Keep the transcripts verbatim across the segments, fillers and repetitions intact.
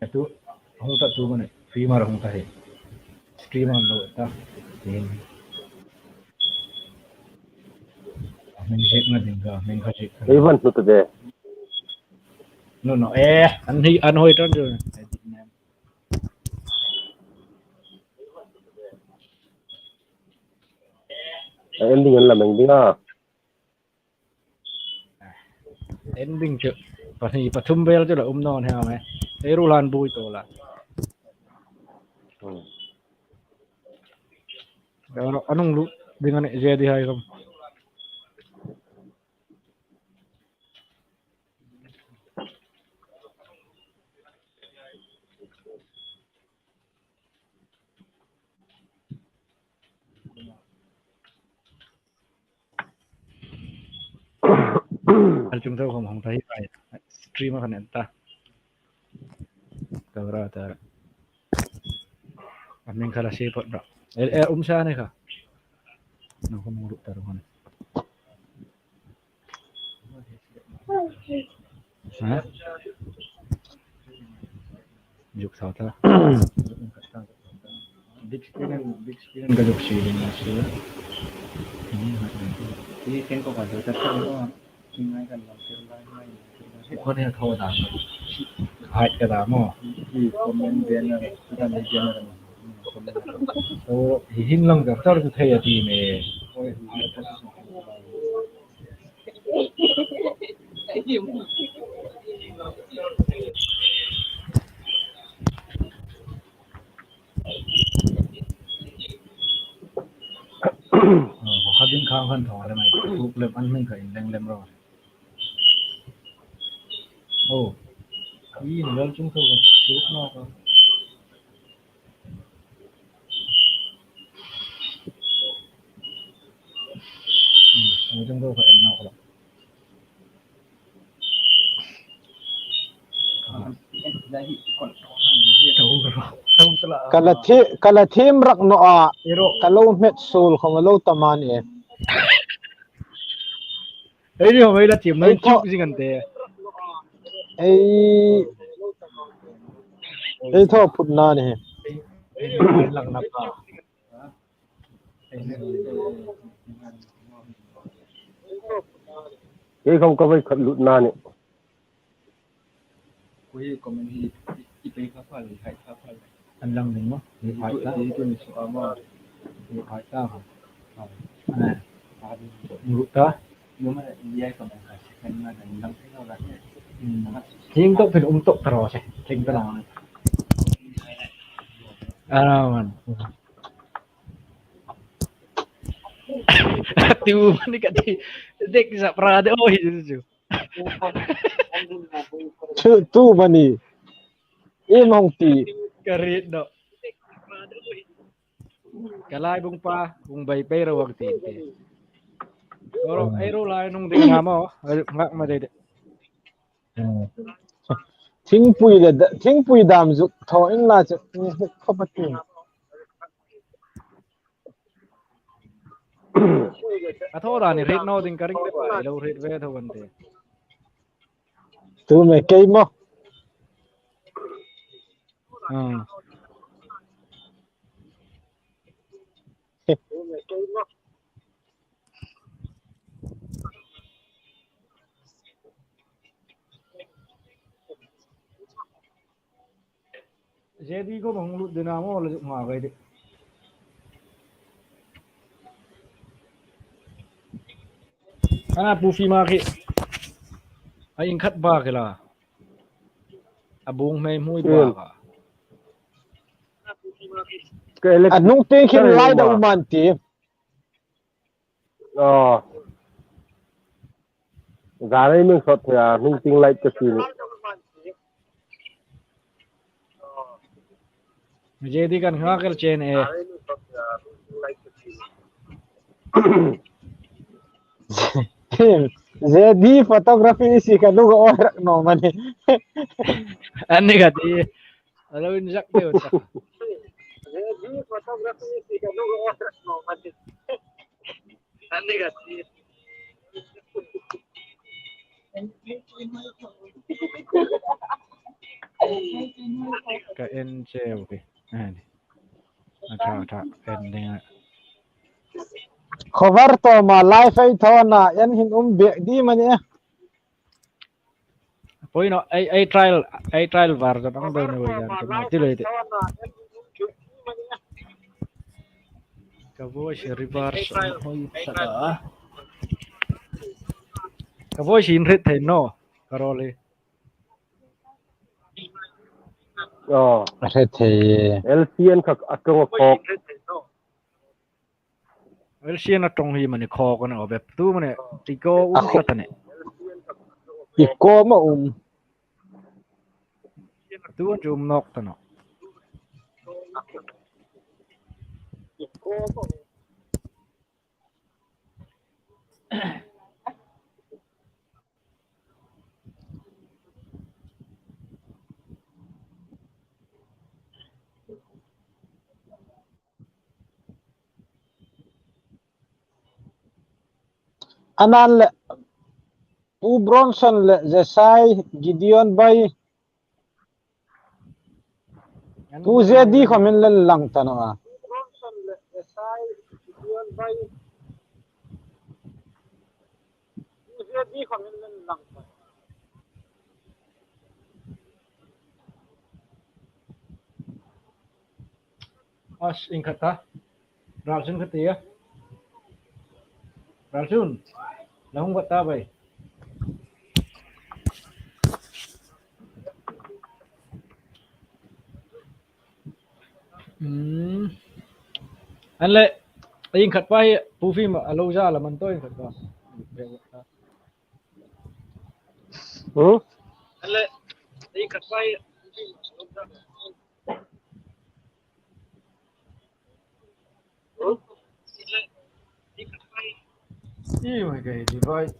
A tu, hung ta tu mani, streamer hung ta hi. Streamer lo ta. Tin. Music na ding ka, min ka jik. Ei van hlu ta de. No, no, eh, an hi, an hoi tan chu. Ending an la meng ding a. Ending chu. Pahni pathum vel chu la um naw ni hang e. Ei ruol an buoi tawp la. Hmm. Ro, an hung lut ding a nih, J D hai khom. Hal chung tho khom hong thei ai. Stream a kan en ta. Tawra ta. A min kha la si phot ra. E, e, um sa ni kha. Nang khom lut ta ro khom. Ha? Zuk thaw ta. Big screen, big screen ka zuk si ding a si. Hi keng ko ka zuk ta sa ko. Hi ngai kan lam tir lai ngai. Ko ne thaw da. Hai ka da mo. Hi comment banner, ka ne banner mo. Comment. So, hi hin lang ka tar tu thei a ti me. Kha ding khang khan thaw le mai, tuk lem an hming kha in leng lem ro. Oh, hi in lal chung thaw ka suk naw ka. Hmm, chung thaw ka en naw ka. Ka la thi-, ka la thiem rak naw a, ka lo hmet suol khom a lo tam a ni. Ei ni hom ei la thiem, ei thaw zing an te. Ei, ei thaw phut na ni. Ei, ei lak na ka. Kei khom ka voi khat lut na ni. Ko hi comment hi i, i pei kha pha le, hai kha pha le. An lang ding maw? Hi hai ta. Hi tu ni su a maw. Hi hai ta. Hai. Lut ta. Ni ma, i ai comment kha second na dang lang thei lo la. Hmm. Hing tok phin um tok ta ro se. Thing ta ro. A man. Tu mani ka ti, dek sa pra de oi chu. Tu, tu mani. Im hong ti. Ka ri naw. Ka lai bung pa, bung bai pei ro wang ti ti. Ro, ei ro lai nung ding na mo, ngak ma de de. Thingpui le da-, thingpui dam zuk thaw in la chu, ni hnik khop a ti. A thaw dan ni rit naw ding ka ring le bai lo rit ve thaw an ti. Tu me kei maw. Ah. J D ko bang lut dena mo la juk ma gai de. Ana pu fi ma ki. A in khat ba ki la. A bung mai mui ba ka. A nung te khin lai da um an ti. Aw. Zan ei min sawt thei a, hming ting light ka si ni. J D kan hngak el chen e. J D photography si ka lu ga oi rak naw mani. An ni ka ti. A lo inzak deu ta. Ka en cheu hi. A ni. A tha, a tha, en ding a. Cover to ma live ei thona en hin um bek di mani. Poi naw, ei, ei trial, ei trial version ang deu ni wei dan ka ti lei ti. Ka voice reverse hoi ta. Ka voice in ret thei naw, ka ro le. Oh. Ret thei. L C N kha a ṭawng a khawk. L C N a ṭawng hi mani khawk a ni aw bep. Tu mani echo um tlat a nih. Echo ma um. Tu an chu um nawk ta naw. A nan le Pu Bronson le Jesai Gideon bai. Pu J D khawm in leng lang ta naw a. As, ieng khat ta. Ral chun kha tia. Ral chun. La hung vat ta bai. Hmm. An le, ieng khat pa hi, Pu Fim a lo za la man to ieng khat pa. Hmm? An le, ieng khat pa hi, Pu Fim a lo za la man to. Ih, my God, device,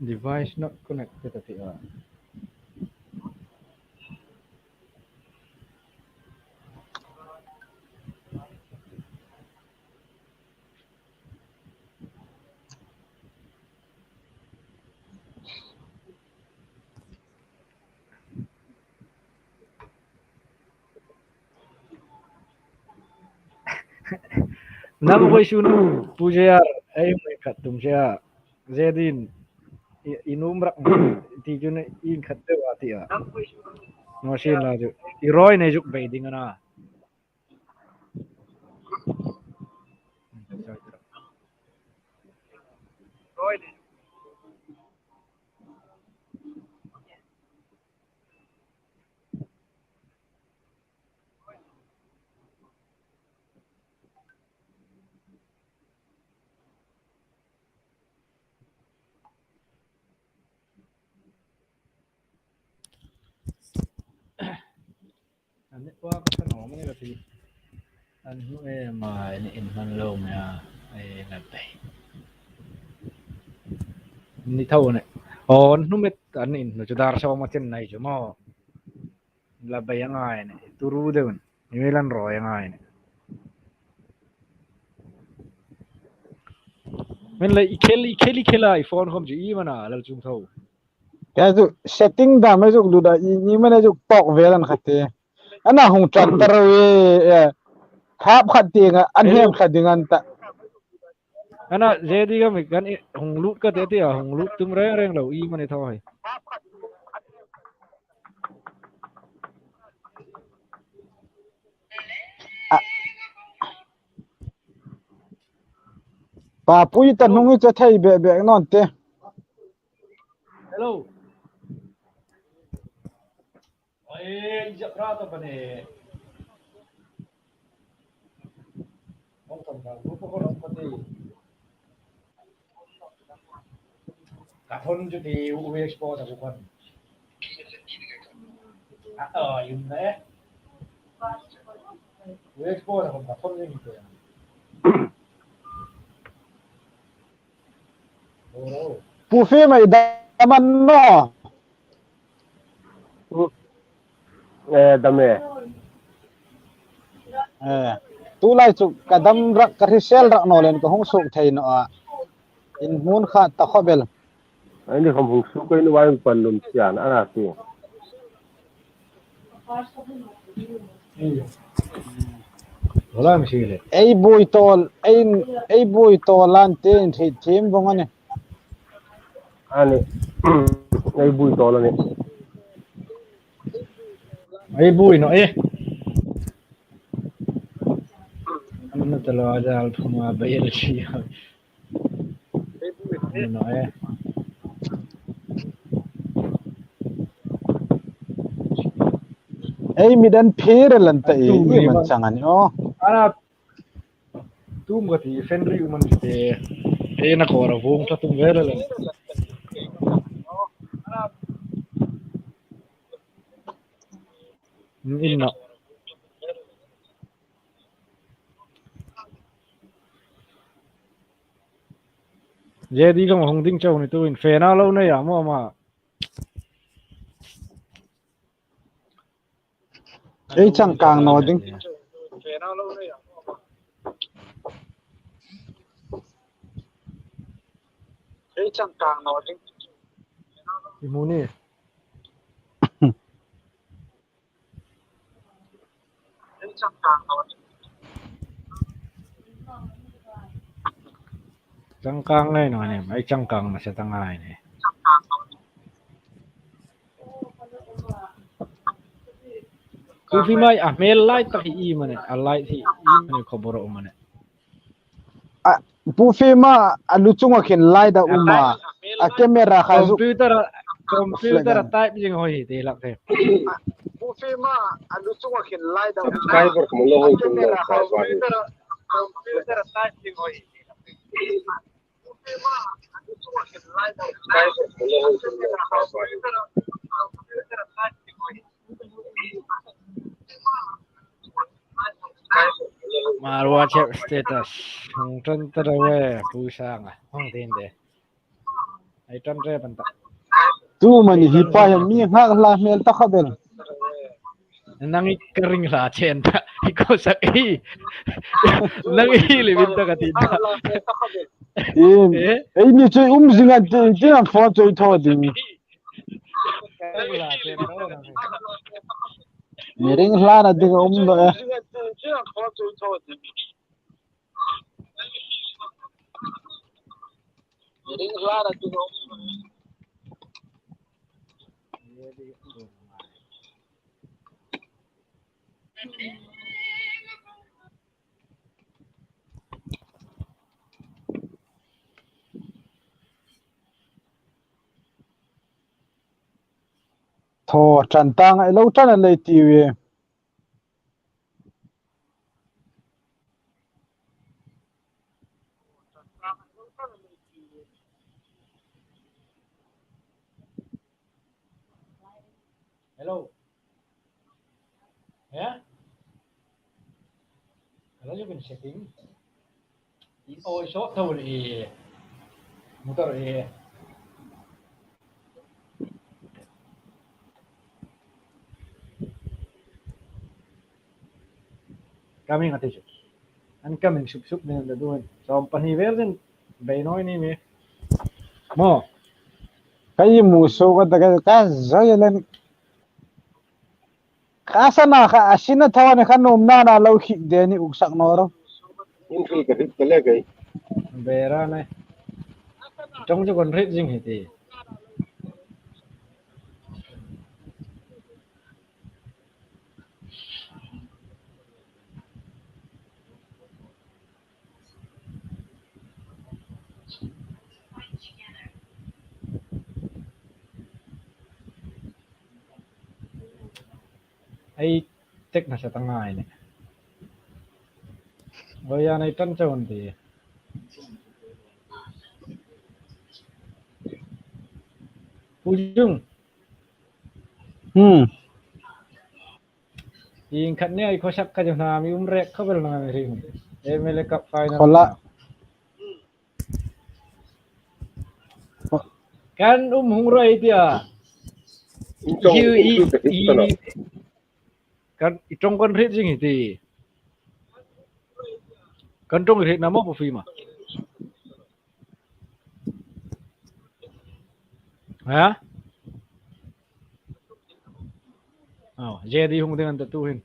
device not connected a ti a. Nang voi sun pu J R, ei mai khat tum J R. Zedin, i, i num rak ti chun ieng khat deu a ti a. Naw sin la chu. I roi nei zuk bei ding a na. An ni pa ka nawm ni ka ti. An hnu e mai ni in man lo mia. Ai na pe. Ni thau ne. On hnu met an in hnu chu dar saw ma chen nai chu maw. La bei a ngai ni. Turu deun. Ni me lan roi a ngai ni. Men le i khel, i khel, i khel a i phone khom chu i mana lal chung tho. Ka chu setting dam a zuk lut a, i, i mana zuk tok vel an kha te. Ana hung tran ta ro e, e. Khap khat ti nga, an hem khat ding an ta. Ana, J D ka mi kan i hung lut ka te ti a, hung lut tum reng reng lo, i mani thaw hai. A. Pa pui ta hnung i che thei be be non te. Hello. Oi, i jak ra ta bane. Hong kong ka, ru ko ko ram ko ti. Ka thon chu ti u export a ko kan. A, a, yun na e. U export a ko ka thon ni ko. Pu Fim ei dam a ni naw. Eh, dam e. Eh, tu lai chu ka dam rak, ka hrisel rak naw len ka hung suk thei naw a. In hmun kha ta khop el. Ai ni khom hung suk ei nu ai pan lum chian a na ti. Hola mi si le. Ei buoi tawl, ei, ei buoi tawl an te inhrietthiem vong a nih. A nih. Ei buoi tawl a nih. Ei buoi naw e. An na ta lo a dal phuma bel si. Ei buoi naw e. Ei mi dan pher lan ta e, tu i mi man ma- chang a nih aw. Ana tum ka ti Fenri um an ti te. Te na ko ra vung ta tum ve le le. In na. Jedi ka hung ding chau ni tu in fe na lo nei a maw ma. Ei changkang naw ding. Ei changkang naw ding. I hmu ni. Changkang ngai naw ni, ei changkang nasa ta ngai ni. Pu Fima a hmel lai tak hi i am a nih, a lai hi i am a nih, khawbor um a nih. A, Pu Fima, a lu chunga khin lai da um a. A camera kha zu. Computer a, computer a type zing hoi hi te lak te. Pu Fima, a lu chunga khin lai da um a. Subscriber ka mo lo ho tum lo, computer a, computer a type zing hoi hi te lak te. Hmar WhatsApp status hung ṭan ta raw e, Pu Sanga, hung tin de. Ei ṭan rep an ta. Tu mani hi pa hian mi nghak hla hmel ta kha bel. Nang i ka ring hla chen ta. I ko sak ei. Nang i li min ta ka ti ta. Em, eh? Ei ni chu um zing an ti, ti an phone chu i thaw ding. Mi ring hla na ding um lo e. Thaw ṭan tang, ei lo ṭan a lei ti ve. Hello. Yeah? Hello, you can setting. Oh, short thaw i. Motor i. Coming attention. An coming sup sup ni da duin. Sawm pahni vel zin bei naw ni mi. Maw. Ka i mu so ka ta ka, ka zai lan. Ka sana ka asina thaw ni ka nuom na na lo khik de ni uk sak naw ro. In thil ka hrik ta le kai. Bera nai. Ṭawng chu kan hriet zing hi ti. Ei tek nasa ta ngai ni. Oi, a nei tan chau an ti. Pu Jung. Hmm. Ieng khat ni ei khawsak ka chu hna mi um rek khawp el nang a mi hring. M L A Cup final. Khawla. Kan um hung rai tia. I ṭawng i, i, i, kan, i ṭawng kan hriet zing hi ti. Kan ṭawng i hriet na maw Pu Fima? Ha? Aw, J D hung ding an ta tu hin.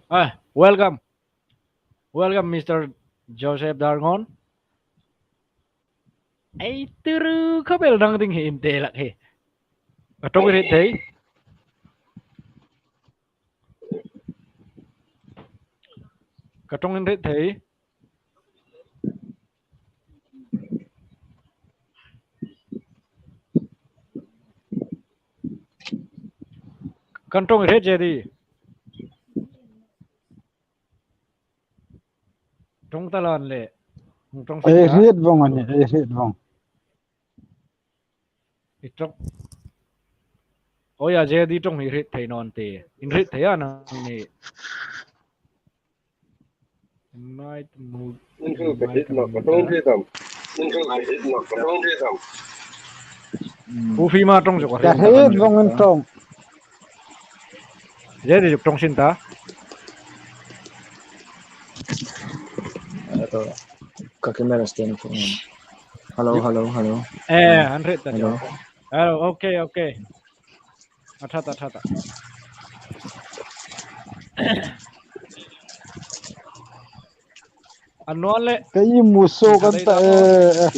Ah, welcome. Welcome, Mister Joseph Darngon. Ei turu khawp el dang ding hi in te lak hi. Ka ṭawng in hriet thei. Ka ṭawng in hriet thei. Kan ṭawng in hriet che di. Ṭawng ta lan le. Ṭawng ei hriet vong a nih, ei hriet vong. I ṭawng. Oi, a J D ṭawng hi hriet thei naw ni ti. In hriet thei a nang ni. Invite mu-, in hriet ka invite hriet naw, ka ṭawng hriet am. In hriet ka hriet naw, ka ṭawng hriet am. Pu Fima ṭawng chu ka hriet. Ka hriet vong in ṭawng. J D chu ṭawng sin ta. Ato, ka camera stand ko. Hello, hello, hello. Eh, an hriet ta. Hello. Chu. Hello, okay, okay. A ṭha ta, a ṭha ta. A nuol le. Ka i mu suok an ta, eh, eh.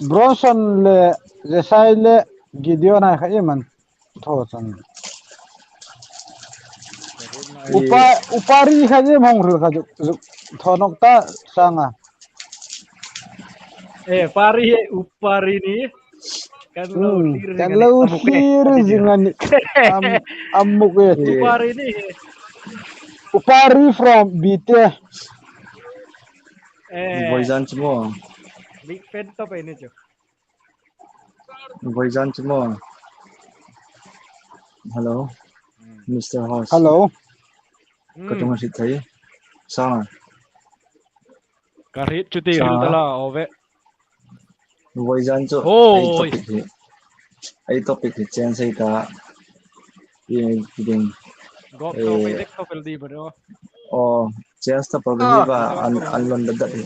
Bronson le, Jesai le, Gideon hai kha iem an thaw chang. Upa, Upari kha iem hung hril kha zuk, zuk thaw nawk ta sanga. Eh, Pari, Upari ni. Kan lo, hmm, thlir kan zing a ni, lo a muk e, thlir a ni zing a ni. Am, a muk e. Upari ni. Upari from B T. Eh. Voizan chu maw. Big fan tawp ei ni chu. Voizan chu maw. Hello. Hmm. Mister Host. Hello. Ka ṭawng hriet thei. Sir. Ka hriet chu ti, sa- hril ta la, o ve. Voizan chu, oi, ei topic hi. Ei topic hi change ei ta. Ei, ei ding. Gok to, eh, pe dek to pel di ba do. O, change ta program hi ba, an, an lon dat dat hi.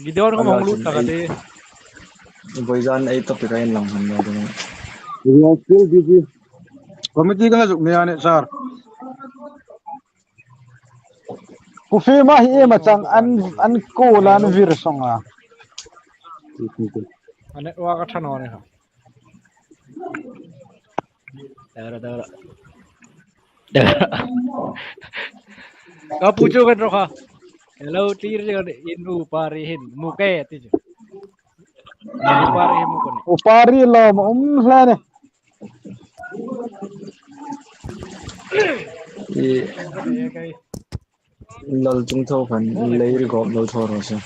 Gideon ko hong lut ta ka ti. Voizan ei topic a inlang han lo ding. We are still busy. Committee kan zuk ni a nih, sir. Pu Fima hi iem a chang an, an kuol an vir song a. A network a ṭha naw ni ha. Dara, dara. Dara. Ka pu chu kan ro kha. Hello, thlir zing a ni, in Upari hin, muk e ti chu. Upari hin muk a ni. Upari lawm um hle ni. I lal chung thaw khan lei ri gawp lo thaw ro se.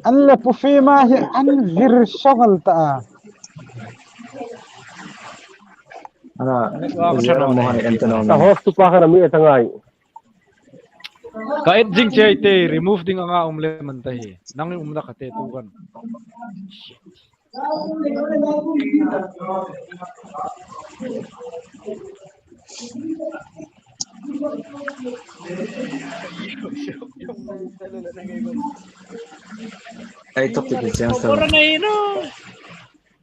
An le Pu Fima hi an vir song el ta a. Ana, zero mo han enten om. Ka host tu pa khan a mi et a ngai. Ka et zing che te, remove ding anga um lem an ta hi. Nang um na kha te tu kan. Ei topic hi change ta.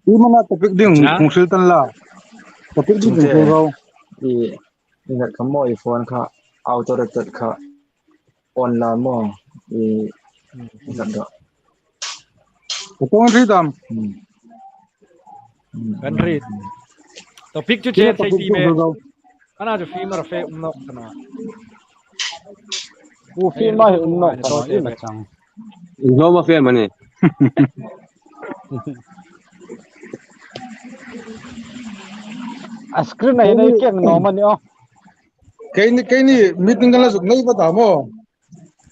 I mana topic ding, ha? Kung sil tan la. Topic ding, kung sil rau. I, i ngat ka maw, i phone kha, auto rotate kha, on la maw, i, i ngat ka. Ka ṭawng hriet am? Hmm. Hmm. Kan hriet. Topic chu change ei ti ve. Ana chu Fima fe um nawk ta naw. Pu Fima hi um nawk ta naw, i la chang. Noma fe mani. A screen a hin ei keng naw mani o. Keini, keini meeting kan la zuk nei va ta maw.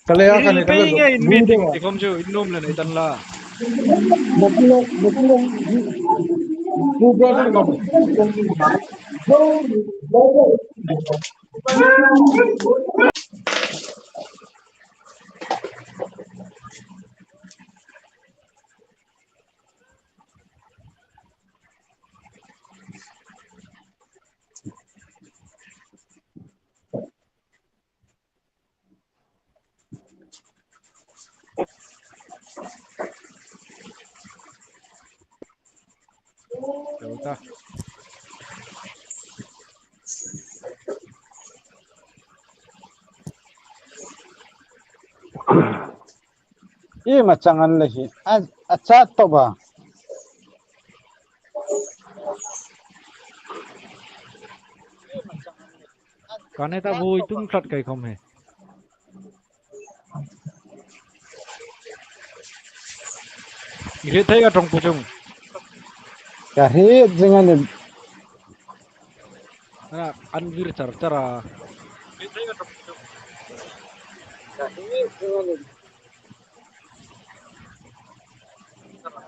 Ka le a kan la zuk. Meeting ti khom chu in nuom le nei tan la. Ta. Iem a chang an le hi. A, a chat tawp a. Ka ne ta vui tum tlat kei khom hi. I hriet thei ka ṭawng Pu Chung. Ka hriet zing a nih. Ana, an vir char char a.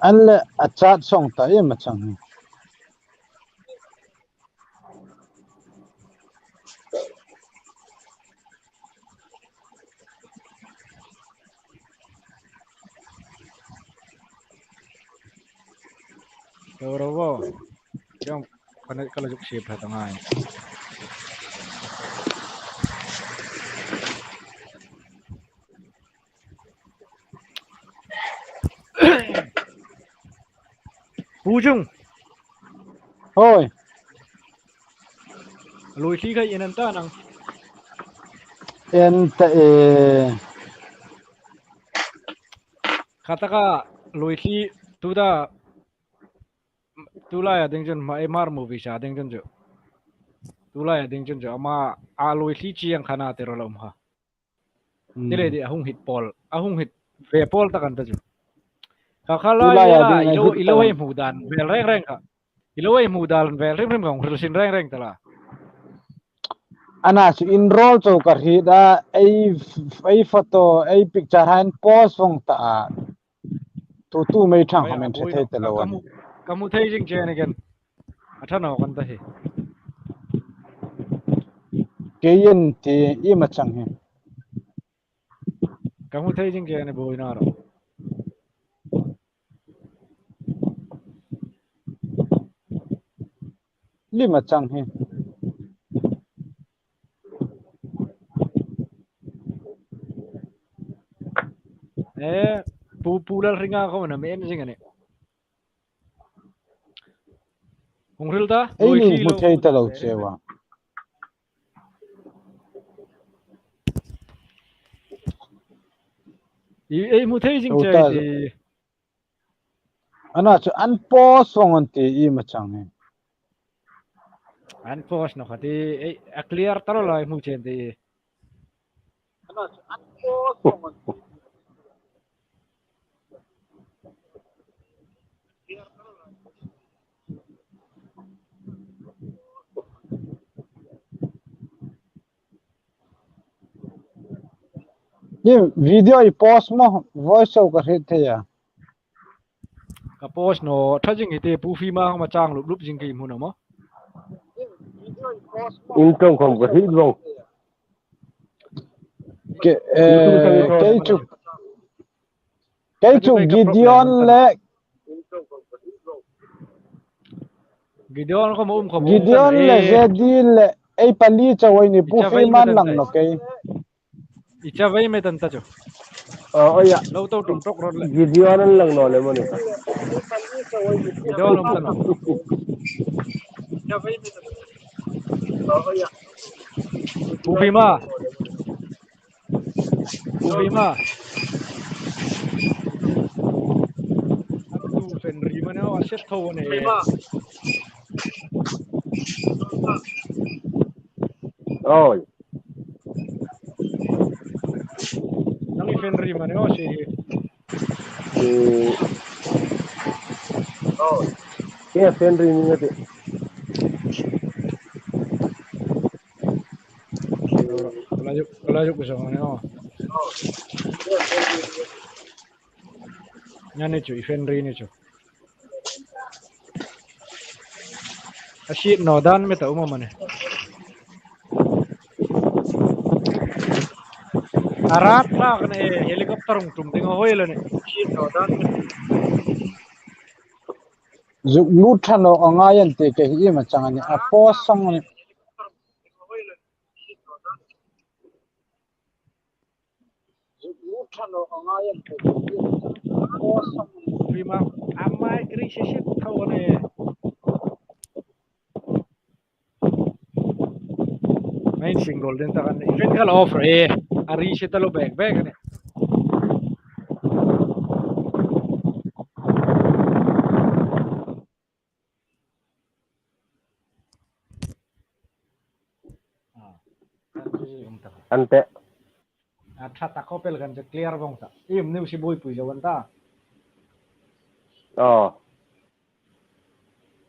An le a chat song ta iem a chang hi. Ro, ro, ro. Chang, ka la, ka la zuk siep ṭha ta ngai. Pu Chung. Hoi. Lui thli kha en an ta nang. En ta e. Kha taka lui thli tu ta, tu laia ding chun ma e mar movie sa ding chun chu. Tu laia ding chun chu ama a lui thli chieng kha na te ro lom ha. Hmm. Ti le ti a hung hit pawl, a hung hit ve pawl ta kan ta chu. Kha kha lai la, i lo, i lo hei hmu dan vel reng reng kha. I lo hei hmu dan vel rim rim kha hung hril sin reng reng ta la. Ana chu in rol chu ka hriet a, ei, ei photo, ei picture han post vong ta a. Tu tu mei thang comment thei thei ta lo a. Ka hmu, ka hmu thei zing che ni ken. A ṭha naw kan ta hi. Kei en ti iem a chang hi. Ka hmu thei zing che ni buoina ro. Lim a chang hi. Eh, Pu, Pu Lalringa khom ana mi en zing a nih. Hung hril ta? Ei ni hmu thei ta lo che wa. I, ei hmu thei zing che ti. Ana chu an post vong an ti iem a chang hi. An post naw kha ti, ei, a clear ta lo lai hmu chen ti. Ni video i post maw, voice show ka hriet thei a. Ka post naw ṭha zing hi te Pu Fima khom a chang lup lup zing kei hmu naw maw. In ṭawng khom ka hriet vong. Ke, eh, kei chu, kei chu Gideon le, Gideon khom um khom, Gideon le Zedi le ei pali chau ei ni, Pu Fima an lang naw kei. I chavei met an ta chu. Aw, aw, ya. Lo to tum tok ro le. Gideon an lang naw le maw ni. Gideon um ta naw. Pu Fima. Pu Fima. Tu fen ri ma naw, a set tho ne. Oi. Nang i fen ri ma naw si. Eh. Oi. Ke fen ri ni ngati. Kala juk, kala juk sa ma naw. Nani chu, i fen ri ni chu. A hriet naw dan met a um am a ni. A rat lak ne helicopter hung tum ding a hoi lo ni. Zuk lut ṭha naw a ngai an ti kei hi iem a chang a ni. A post song a ni. Fima, a mic ri si si tho ne. Hin single ding ta kan. Event kha la off re. A reset a lo bek bek a nih. Ante. A ṭha tak khawp el kan chu clear vong ta. Im news hi buoipui zo an ta. Aw.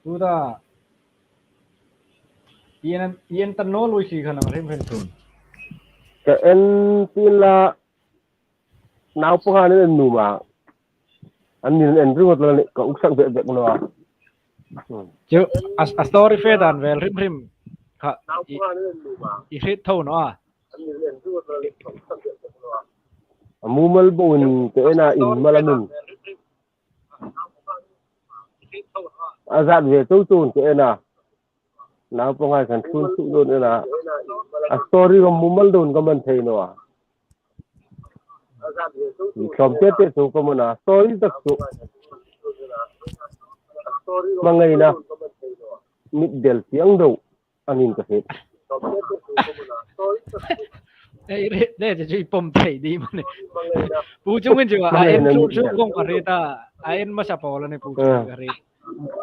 Tuta. I en, i en ta naw lui si khan a hrim hrim chun. Ka en tin la. Naupang an en nuom a. An nin en ringawt lo ni ka uksak bek bek naw a. Hmm. Chu a, a story fe dan vel hrim hrim kha i, i hriet tho naw a. A mumal bawin ka en a, in mal a nun. A zat ve chau chun ka en a. Naupang hai khan sun su don en a. A story ka mumal don ka man thei naw a. Tlawm te te chu ka man a. Story tak chu. Hmangaina. Mit del chiang deu. An in ka hriet. Ei, re, re, chu i pawm thei di mani. Pu Chungin chu a en chu chu kong ka hriet a. A en masa pawl a ni Pu Chungin ka hriet.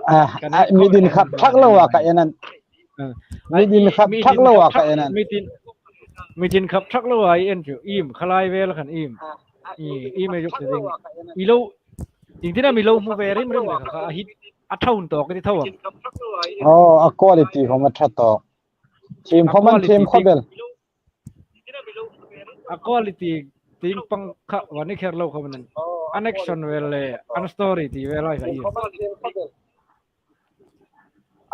A, a, mi din khap thak lo a ka en an. Mi din khap thak lo a ka en an. Mi din, mi din khap thak lo a i en chu. Im, khalai vel khan im. I, im e juk te ding. I lo, iengtin am i lo hmu ve rim rim le kha, a hit, a ṭha hun tawk i ti tho am. Aw, a quality khom a ṭha tawk. Thiem khom an thiem khawp el. A quality tieng pang kha van i kher lo khom an. An action vel le, an story ti vel ai kha i.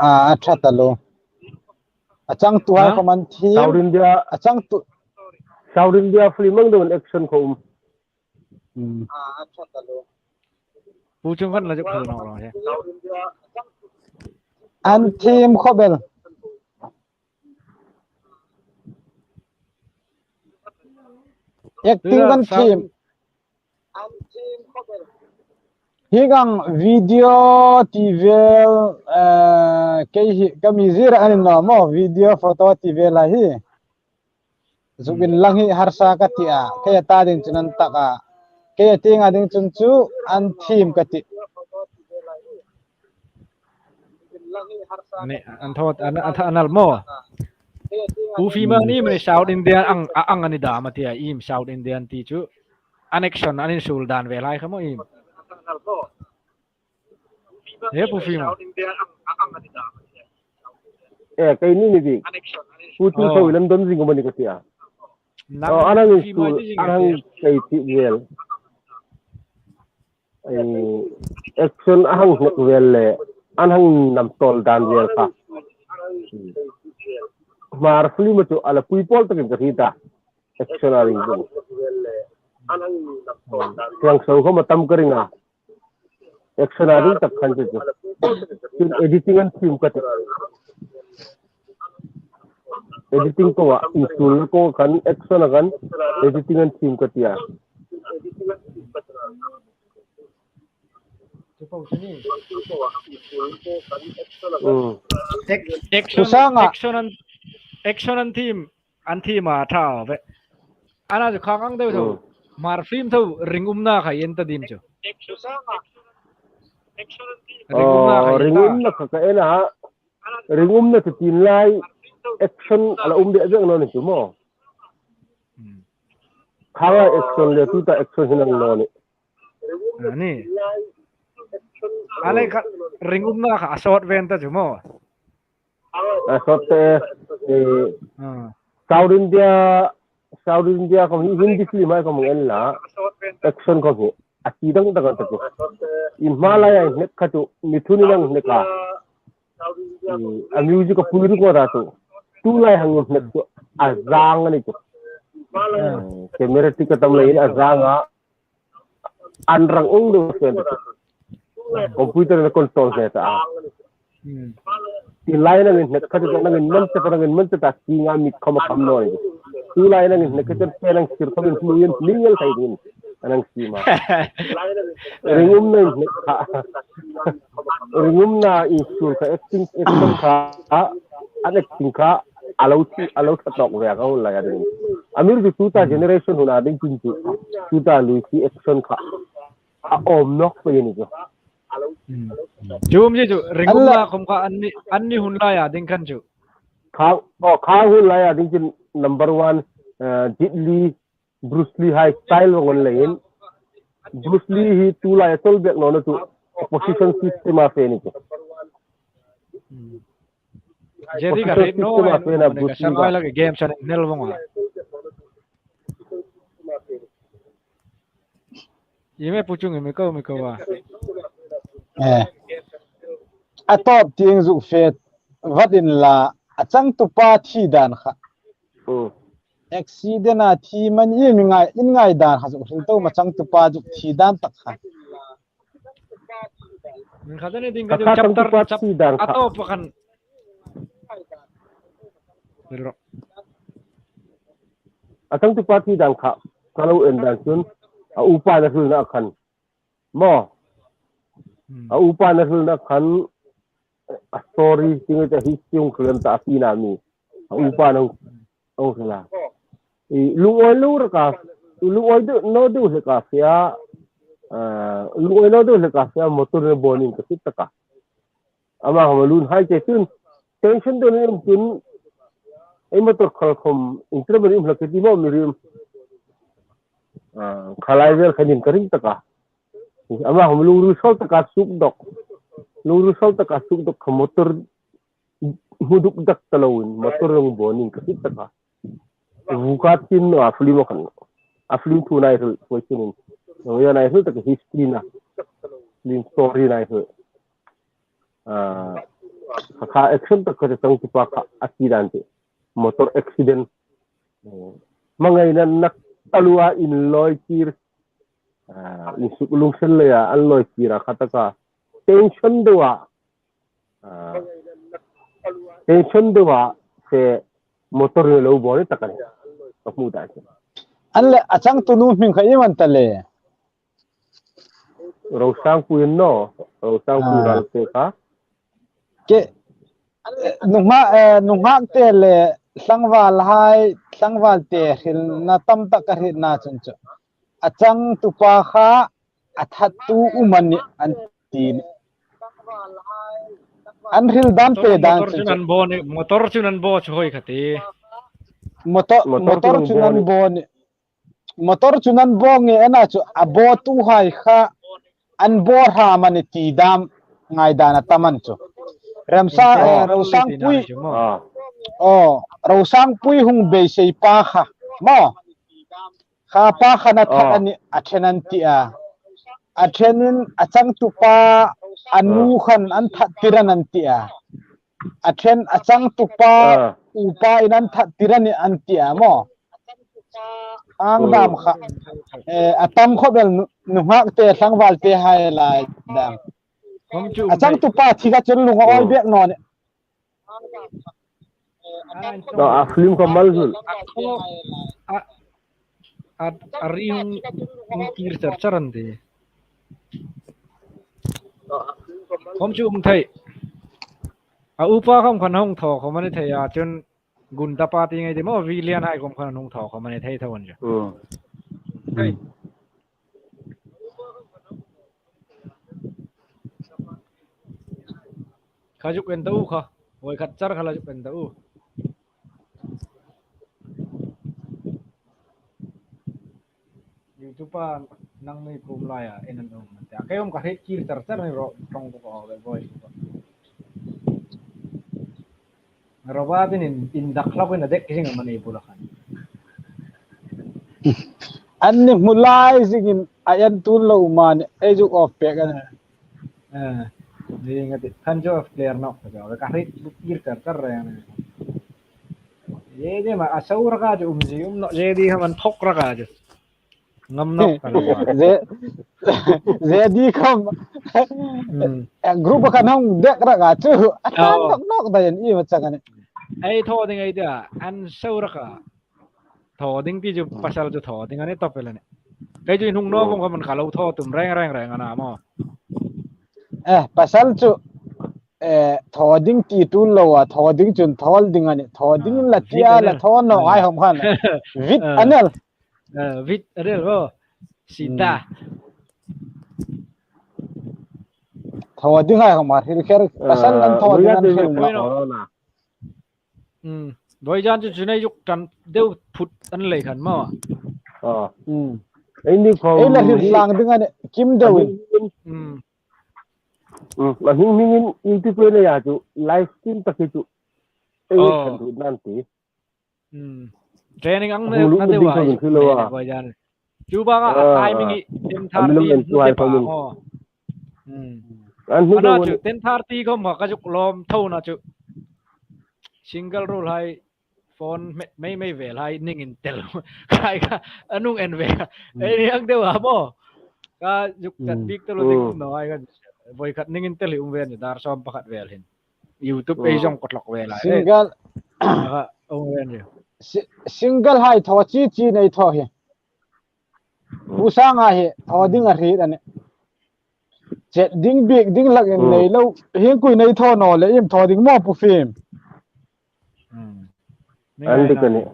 A, a ṭha ta lo. A changtuhai khom an thiem. South India. A changtu. South India film ang deu an action khom. Hmm. Pu Chung khan la juk khal naw lo he. An thiem khawp el. Acting kan thiem. Hi kang video ti vel, eh, kei hi, ka mi zira an naw maw, video photo ti vel a hi. Zuk inlang hi harsa ka ti a, kei a ta ding chun an tak a, kei a tieng a ding chun chu an thiem ka ti. Ni, an thawt, an, an, an al maw. Pu Fima ni mani South Indian ang, a, ang a ni dam a ti a, im South Indian ti chu. An action, an insuol dan vel hai kha maw im. He Pu Fima. Eh, kei ni ni di. Pu Chung so ilan don zing mani ka ti a. Aw, an ang insuol, an ang kei ti vel. Ei, action a hang hnek vel le, an hang nam tawl dan vel kha. Hmar film chu a la pui pawl takin ka hriet a. Action a ring ding. Tiang so khom a tam ka ring a. Action a ring tak khan chu chu. Chun editing an thiem ka ti. Editing ko a, insuolna ko khan, action a khan, editing an thiem ka ti a. Mm. Action, action an, action an thiem, an thiem a ṭha ve. Ana chu khang ang deu tho. Mm. Hmar film tho ringumna kha i en ta dim chu. Ringumna kha i en ta. Ringumna kha ka en a. Ringumna chu tin lai action a la um de jeng naw ni chu maw. Hmm. Khang a action le tuta action hin ang naw ni. A ni. A le kha ringumna kha a sawt ven ta chu maw. A sawt te, eh, South India, South India khom hi Hindi film hai khom en la, action khom hi a ti dang dang ta chu. In hma lai a hnek kha chu, mi thun in ang hnek a. Hmm, a music a pui ringawt a chu. Tu lai hang hnek chu a zang a ni chu. Camera tik a tam leiin a zang a. An rang ung deu fen ta chu. Computer in a control hle ta a. Hmm. Ti lai nangin hnek kha chu nangin man ta, nangin man ta, ti nga mi khom a kham naw ni. Tu lai nangin hnek kha chu pe nang sir khom in hmu in, mi ngel thei ding. An ang siem a. Ringumna in hnek kha. Ringumna insuol kha acting, action kha. An acting kha. a lo thi, a lo ṭha tawk ve a ka hun laia ding. A mir chu tuta generation huna ding chun chu, tuta Luisi action kha a awm nawk pei a ni chu. Chu um chu, chu ringumna khawm kha anni, anni hun laia ding khan chu. Khang, oh, khang hun laia ding chun number one, eh, Jet Li, Bruce Lee hai style vawng an leiin. Bruce Lee hi tu laia chawl bek nawna chu opposition system a fe ni chu. Jet Li ka hriet naw, opposition system a fe na Bruce Lee ka. Game san nel vawng a. Iem e Pu Chungnunga, mi ko, mi ko a. Eh. A tawp tieng zuk fe vat inla, a changtupa thi dan kha. Hmm. Accident a thi am a ni, iem i ngai, in ngai dan kha zuk hril tawk am a, changtupa zuk thi dan tak kha. Min kha dan ding ka, ka kha chapter, changtupa chap-, thi dan kha. A tawp khan. Hril ro. A changtupa thi dan kha, ka lo en dan chun, a upa'n a hrilna khan. Maw. Hmm. A upa'n a hrilna khan, a story, ting ta history hung hril ta a tina mi. A upa'n a hung, hung hril a. I lungawi lo raka, i lungawi deu, naw deu hleka fea, ah, lungawi naw deu hleka fea, motor-in a bawn in ka hriet taka. Ama hma lunghai che chun, tension deu ni um chun, ei motor khal khawm, interest ni um hlak che ti maw mi rim. Ah, khalai vel khan in ka ring taka. Ama hma lungril sawl taka suk dawk. Lungril sawl taka suk dawk kha motor hmu duk dak ta loin, motor rawng bawn in ka hriet taka. Vuka tin a film a khan. A film thu nai hril, poi chun in. Ngai nai hril taka history na. Film story nai hril. Ah, kha, kha action tak kha changtupa kha a thi dan chu. Motor accident. Eh, hmangaina nak talua inlawi kir. Ah, insuk lungsen leia an lawi kir a kha taka. Tension deu a. Ah, tension deu a, se motor lo bawn taka ni. Ka hmu dan chu. An le a changtunu hming kha iem an ta le. Rosangpui an naw, Rosangpui. Ah. Ralte kha. Ke, nunghak, eh, nunghak te le tlangval hai, tlangval te hrilna tam tak ka hrietna chun chu. A changtupa kha a thattu um a nih an ti ni. An hril dan pe dan chun chu. Motor chun an bo ni, motor chun an bo chu hoi kha ti. Motor, motor chun an bo ni. Motor chun an bo nge a na chu a botuhai kha an bo hram a ni ti dam ngaidan a tam a ni chu. Remsa, eh, Rosangpui. Ah. Oh, Rosangpui hung beisei pa kha. Maw. Kha pa khan a that a ni, a ṭhen an ti a. A ṭhenin a changtupa a nu khan an that tir an ti a. A ṭhen a changtupa upain an that tir a ni an ti a maw. Ang dam kha. Eh, a tam khawp el nu-, nunghak te, tlangval te hai lai dam. A changtupa thi kha chun lungawi bek naw ni. A film kha mal hlul. A, a, a ri hung, hung kir char char an ti. Khawm chu um thei. A upa khawm khan hung thaw khawm a ni thei a, chun gunda party ngai ti maw, villain hai khawm khan hung thaw khawm a ni thei thaw an chu. Hmm. Thei. Kha zuk en ta u kha. Voi khat char kha la zuk en ta u. YouTube-a nang nei kum laia en an um. Tia kei um ka hriet kir char char ni ro, tong ko ko ve voi. Robot in, in, in dak hlak in a dek zing a mani bula khan. An ni hmu lai zingin a en tun lo mani, ei zuk off pek a ni. Eh, ni nga ti, khan chu off clear nawk ta ka, ka hriet kir char char reng a ni. Ye, ye ma, a sau raka chu um zie um naw, ye di kha man thok raka chu. Ngam nawk ka ni. Ze-, ze di khawm. Hmm. Eh, group-a khan hung dek raka chu. A tan nawk nawk ta yen i ma chang a ni. Ei thaw ding ei tia, an sau raka. Thaw ding ti chu pasal chu thaw ding a ni tawp el a ni. Kei chu in hung naw vawng kha man ka lo thaw tum reng reng reng a na maw. Eh, pasal chu. eh, thaw ding ti tul lo a, thaw ding chun thaw ding a nih, thaw ding la tia la thaw naw ai hom khan. Vit a nel. Vit a nel ro. Sita. Thaw ding ai hom a, hril kher, pasal nan thaw ding an hril naw. Voizan chu chunai zuk tan deu phut an lei khan maw. Ei ni khom. Ei la hril tlang ding a nih, kim deu in. A hming hmingin YouTube-a nei a chu live stream tak hi chu. Ei kan thu nan ti. Training ang na deu a. Chu banga a timing hi ten thirty chu ti pa maw. An ni chu ten thirty khom ka zuk lawm tho na chu. Single rule hai phone mei mei vel hai ning in tel. Khai kha anung en ve. Ei ni ang deu a maw. Ka zuk chat bik telo ding no ai ka voi khat ning in tel hi um ve ni dar sawm pakhat vel hin. YouTube ei zong ko tlok ve lai. Single. Ka um ve ni. Single hai thaw chi chi nei thaw hi. Pu Sanga hi thaw ding a hriet a nih. Chet ding bik ding hlak in nei lo. Hieng kui nei thaw naw le im thaw ding maw Pu Fim. An dik a nih.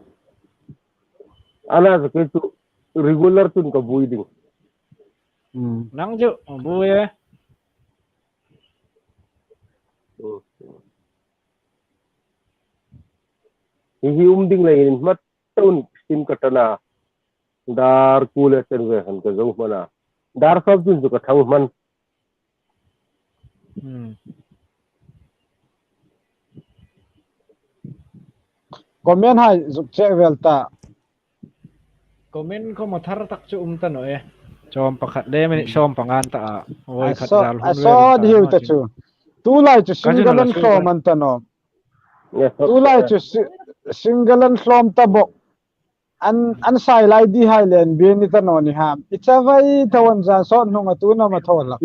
Ana sa ke chu regular chun ka buoi ding. Nang chu buoi e. Hi hi um ding leiin hmat tawn sim ka tana. Dar kuo le chen ve han ka zo hmana. Dar sawm chun chu ka thang hman. Comment hai zuk check vel ta. Comment khom a thar tak chu um ta naw e. Sawm pakhat le minute sawm panga an ta a. Oi, khat zal hun a sawt hiu ta chu. Tulai chu single an hlawm an ta naw. Tulai chu single an hlawm ta bok. An, an sai lai di hai len bi ni ta naw ni ham. I chavai thaw an zan sawt hnung a tu na ma thaw la.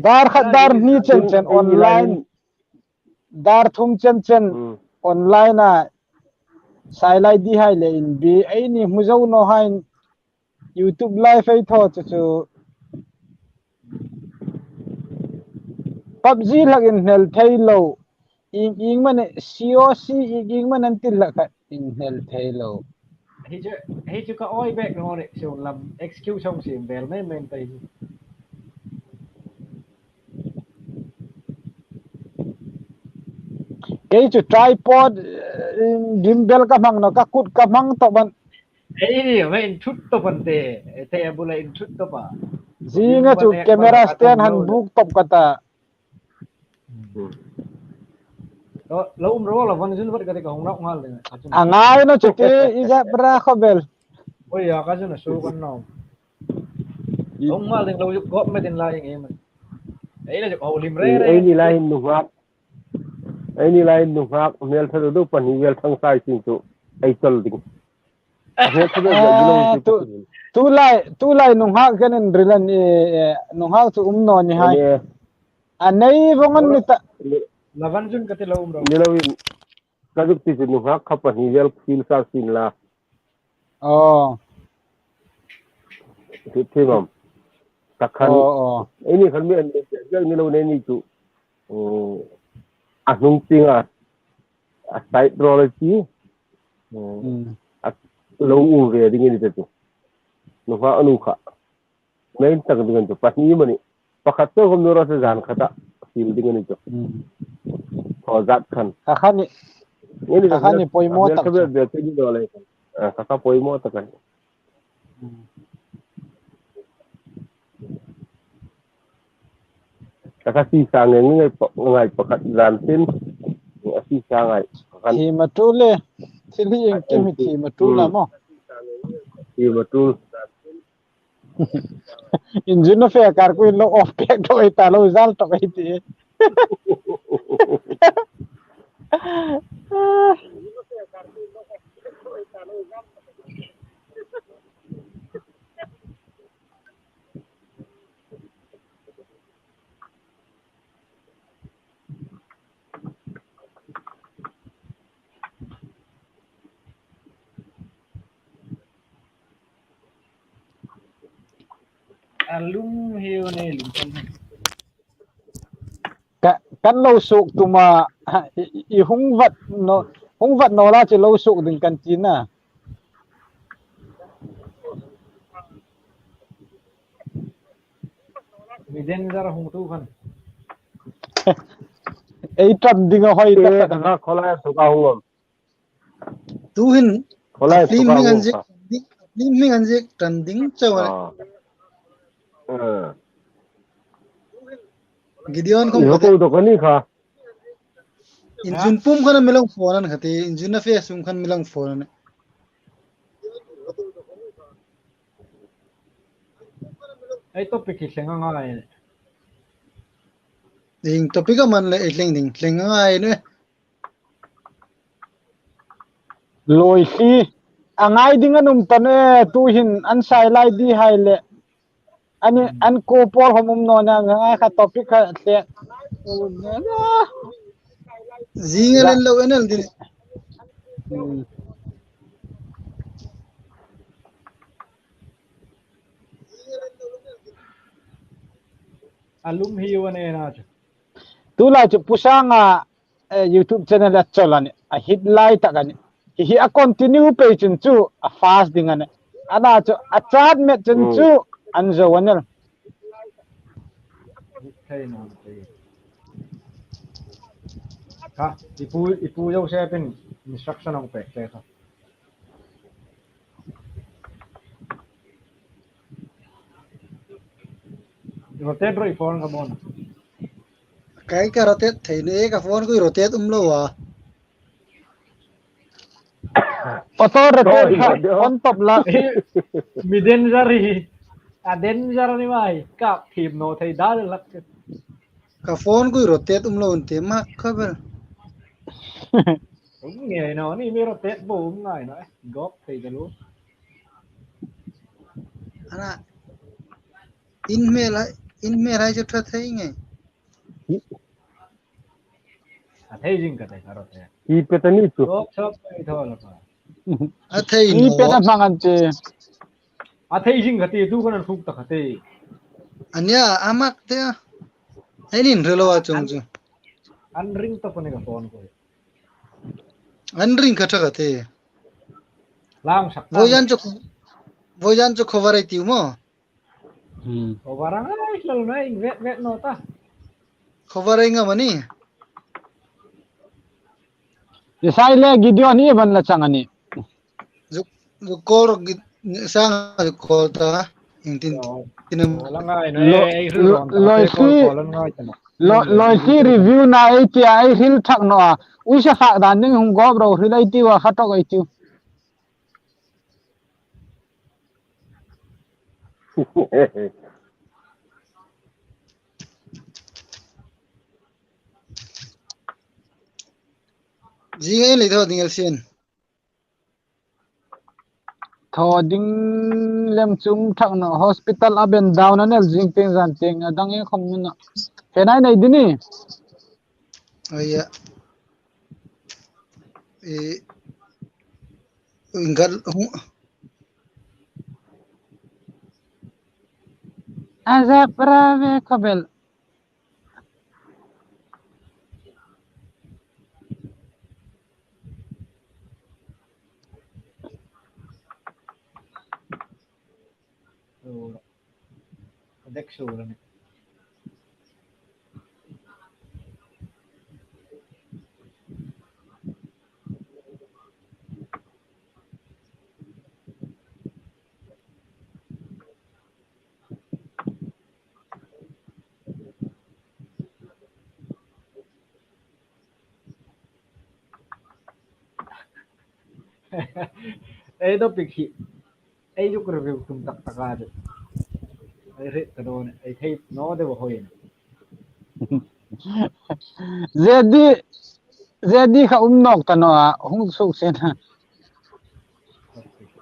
Dar khat dar hni chen chen online. Dar thum chen chen online a sai lai di hai le in bi ei ni hmu zo naw hai. YouTube live ei thaw chu chu. PUBG hlak in hnel thei lo. Ing ing mani C O C ing ing mani an ti hlak kha in hnel thei lo. Hi chu, hi chu ka oi bek naw ni, so lam excuse hong siem vel mei mei ta hi. Kei chu tripod, eh, gimbal ka hmang naw, ka kut ka hmang tawp an. Ei ni, ma in thut tawp an te, te a bula in thut tawp a. Zinga chu camera stand han buk tawp ka ta. Lo um ro la van zun vat ka te ka hong nau ngal de. A ngai naw chu te i zep ra kho bel. Oi ya ka zun a su kan naw. Hong ngal ding lo zuk gop me din lai nge man. Ei la zuk ho lim re re. Ei ni lai nu hak. Ei ni lai nu hak mel thadu du pan hi vel thang sai sing chu. Ei tol ding. Tulai, tulai nunghak kan inril a ni, nunghak chu um naw ni hai. A nei vong an ni ta. La van zun ka ti lo um ro. Ni lo in, ka zuk ti chu nunghak kha pahni vel thil sa sin la. Aw. Ti, ti mam. Ta khan. Aw, aw. Ei ni khan mi an ni, ni lo nei ni chu. A hnung tieng a, a side role ti, a lo um ve ding a ni ta chu. Nunghak a nu kha. Main tak ding an chu pahni mani. Pakhat chu khom nu ra se zan khat a fil ding a ni chu. Thaw zat khan. Ka kha ni. Ka kha ni poimaw tak chu. Ka kha poimaw tak khan. Ka kha si sa ngai ngai pa, ngai pakhat zan tin. A si sa ngai pakhat. Thi ma tu le. Thil hi iengkim hi thi ma tu la maw. Thi ma tu. Engine a fe kar ku in lo off pek tawk ei ta lo, zal tawk ei ti. A lum hiu nei lum kan. Ka, Kan lo suok tum a, i, i hung vat naw, hung vat naw la chu lo suok ding kan ti na. Mi danger hung tu khan. Ei ṭan ding a hoi tak tak. Khawlai suok a hung am. Tuhin, khawlai film hming an ziek, film hming an ziek ṭan ding chau a. Gideon khom ko dok a ni kha. Inzun pum khan mi lo phone an kha ti, inzun a fe sum khan mi lo phone an. Ei topic hi thleng a ngai. Ding topic a man le ei thleng ding, thleng a ngai ne. Loi hli. A ngai ding an um ta ne, tuhin an sai lai di hai le. Ani, an ko pawl hom um naw na, ngai kha topic kha hle. Zing a len lo en el din. Hmm. A lum hi u a ne na chu. Tu lai chu Pu Sanga, eh, YouTube channel a chawl a ni, a hit lai tak a ni. Hi hi a continue pei chun chu a fast ding a ni. Ana chu a chat met chun chu an zo a ni. Kha, i pu, i pu Joseph in instruction hung pek te kha. Rotate ro i phone ka bon. Kai ka rotate thei ne, ka phone ko rotate um lo a. Auto rotate kha, phone top la. Mi danger hi. A danger ni mai. Ka phim naw thei da lak. Ka phone ko rotate um lo te ma khabar. Um ngai naw ni mi rotate bo um ngai naw. Gop thei da lo. Ana. In hmel a, in hmel a chu ṭha thei nge. A thei zing ka thei ka ro thei. Hi pe ta ni chu. Gop chok thei tho la pa. A thei hi no. Pe ta hmang an che. A thei zing ka ti tu kan an thuk ta ka ti. Ania, a mak te. Ei nin relo a chung chu. An ring ta pani ka phone ko. An ring ka ṭha ka ti. Lang sak. Voijan chu, voijan chu khawvar ei tiu maw. Hmm. Khawvar a ngai hlal nai, vet vet naw ta. Khawvar a ngam a ni. Isai le Gideon hi ban la chang a ni. Zuk, zuk call ro Gid-, sang zuk call ta. Ing tin, tin am. Lo ngai na, lo, ei hril lo, ron ta, lo te call, si, call an ngai ta na. Lo, lo si review na ei tia, ei hril thak naw a. Ui sa khak dan ding hung gop ro, hril ei tiu a, kha tok ei tiu. Zing ei le tho ding el sien. Tho ding lem chung thak naw hospital a ben down an el zing tieng zan tieng a dang e khom na. He nai nei dini. Aya. E, ingal, hu. Aza prave kobel. Dek su la ni. Ei topic hi. Ei zuk review tum tak tak a de. Ei hriet ta dawn, ei thei naw de bo hoi. Zedi, zedi kha um nawk ta naw a, hung suk sen.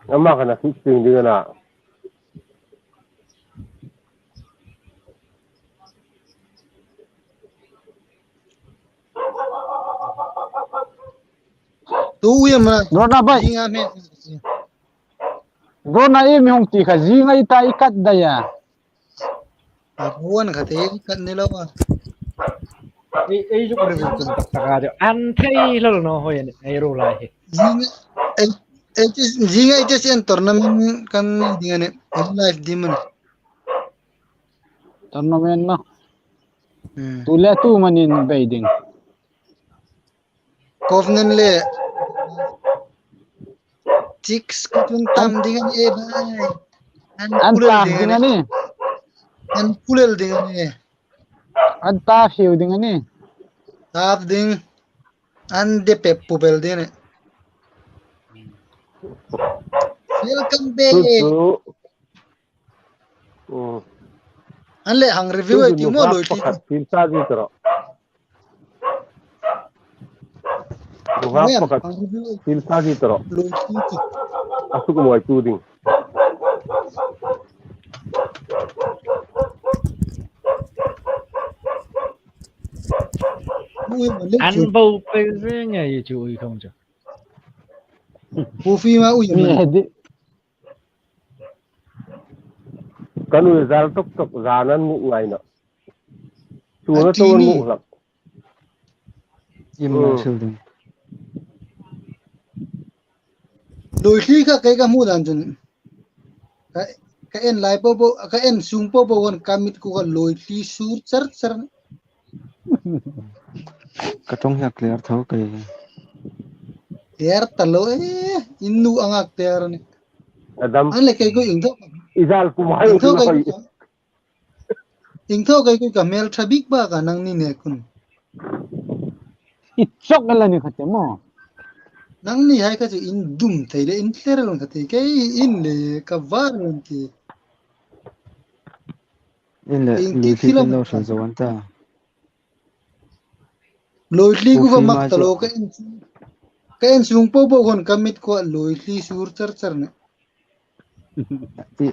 Ama kha na fixing ding a na. Tu ui am na. Rona bai. Zinga me. Rona e mi hung ti kha zinga i ta i kat da ya. A buan kha te i kat ni lo a. Ei, ei zuk review tum tak tak a de. An thei lo no hoi an ei ro lai hi. Zing, ei, ei, zing ei te sen tournament kan ding a nih. Ei live ding a nih. Tournament no. Hmm. Tu le tu manin bei ding. Covenant le Chicks ka chun tam ding a nih, eh, bhai. An pulel tam ding a nih. An pulel ding a nih. An ta fiu ding a nih. Tap ding. An de pep pupel ding a nih. Welcome back. Chu, chu. Hmm. An le hang review chu, ei chu ti mo nuhmei loi ti. Pakhat thil sa ji tro. Ruhak pakhat thil sa ji tro. A suk mawi tu ding. An bo pe zeng a i chu ui khom chu. Pu fi ma ui ma. Kan ui zal tok tok zan an mu ngai na. Chu na to mu hlak. Im na sil ding. Loi thli kha kei ka hmu dan chun. Ka, ka en lai po po, ka en sung po po kan ka mit ko ka loi thli sur char char. Ka tong hiak ler tho kei. Ler ta lo e, in nu anga ler ni. Adam. An le kei ko ing tho. I zal ku hai ing tho kei. Ing tho kei ko ka hmel tha bik ba ka nangni ne kun. I chok la ni kha te mo. Nangni hai kha chu in dum thei le in tler lon kha te kei in le ka var lon ki. In le in ti loi thli thil lo sal zo an ta. Loi thli ku ka mak ta lo ka en. Ka en sung po po kon ka mit ko loi thli sur char char ne. I,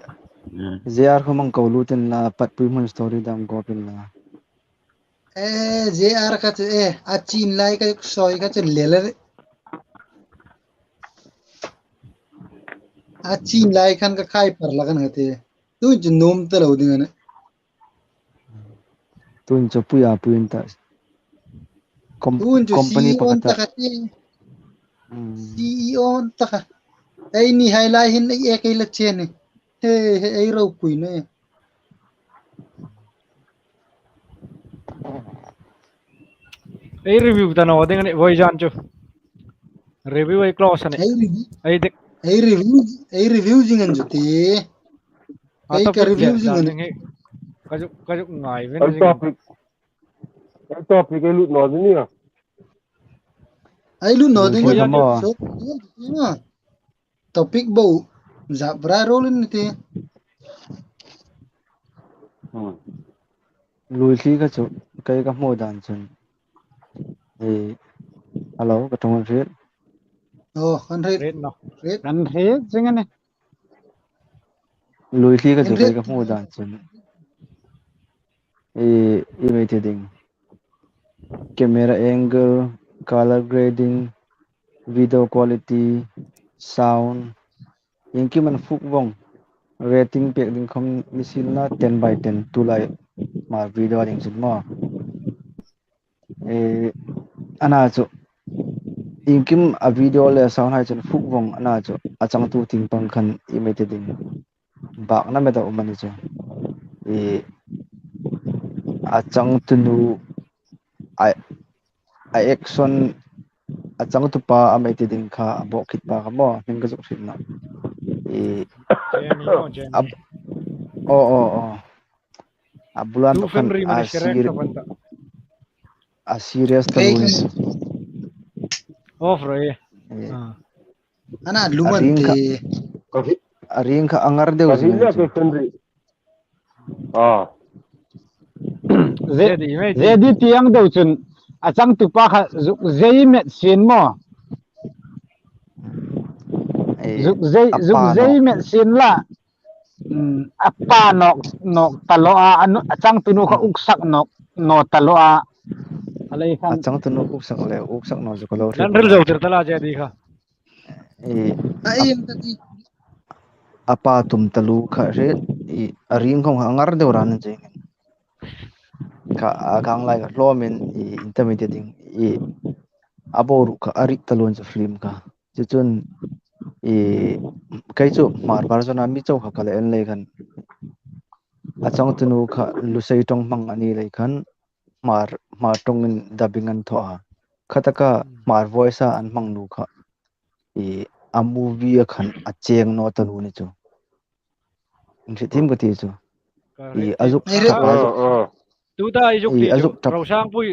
J R khom ang ko lutin la, patpui hmun story dam ko pin la. Eh, J R kha chu, eh, a chin lai ka soi kha chu le le. A chin lai khan ka khai par la kan ka te. Tu chu nom ta lo ding a nih. Tun chu pui a pui in ta. Com-, tun chu company C E O pakhat ta. Ta ka ti. Mm. C E O ta ka. Ei ni hai lai hin ei ek ei la chen ni. He, he, ei ropui ne. Ei review ta naw ding a nih, voi zan chu. Review ei close a nih. Ei review. Ei dek. Ei review, ei review zing an chu ti. A ei ka topic review zing an. Ka zuk, ka zuk ngai ven. Ei topic. Ei topic ei lut naw ding a nih. Ei lut naw ding a nih. Lut naw ding a nih. Topic bo zap ra rol in ti. Hmm. Loi thli kha chu kei ka hmu dan chun. Eh, hello, ka tong hriet. Oh, kan hriet. Hriet naw. Hriet. Kan hriet zing a nih. Loi thli kha chu kei ka hmu dan chun. Eh, i mei ti ding. Camera angle, color grading, video quality, sound, iengkim an fuk vong, rating pek ding khom ni sien la ten by ten tulai ma video ding chun maw. Eh, ana chu, iengkim a video le sound hai chun fuk vong ana chu, a changtu tieng pang khan i mei ti ding. Bakna met a um a ni chu. I, a changtu nu, a, a action, a changtu pa a mei ti ding kha, a bawk khit pa kha maw, hming ka zuk hrilna. I, Jenny, oh, Jenny. A, oh, oh, oh. A bulan tu khan, a seri-, a serious ta lo ni. Off ro e. Eh. Ah. Ana lum an ti. A ring kha a ngar deu zing chu. Ah. Ze-, Zedi, mei ti. Zedi tieng deu chun a changtu pa kha zuk zei met sien maw. Eh, zuk zei, a zuk pa zei naw. Met sien la. Hmm, a pa nawk, nawk ta lo a, a nu, a changtu nu kha uksak nawk, nawk ta lo a. A lei khan. A changtu nu uksak le, uksak nawk chu ka lo hriet. Nan ril zo tir ta la Zedi kha. I, a, a pa tum taluo kha hre, i, a ring khom kha a ngar deu ran che. ka, a kang lai ka hlawmin i intermediate ding i a boruok kha a ri ta luon chu film kha. Chu chun i kei chu Hmar version a mi chau kha ka la en lei khan, a changtunu kha Lusei ṭawng hmang a ni lei khan Hmar, Hmar ṭawngin dubbing an thaw a. Khataka Hmar voice a an hmang nu kha i a movie a khan a cheng naw ta luon ni chu. Inhrietthiem ka ti chu. I a zuk Ei, ṭap a zuk, Tuta i zuk i ti a chu zuk ṭap. Rosangpui,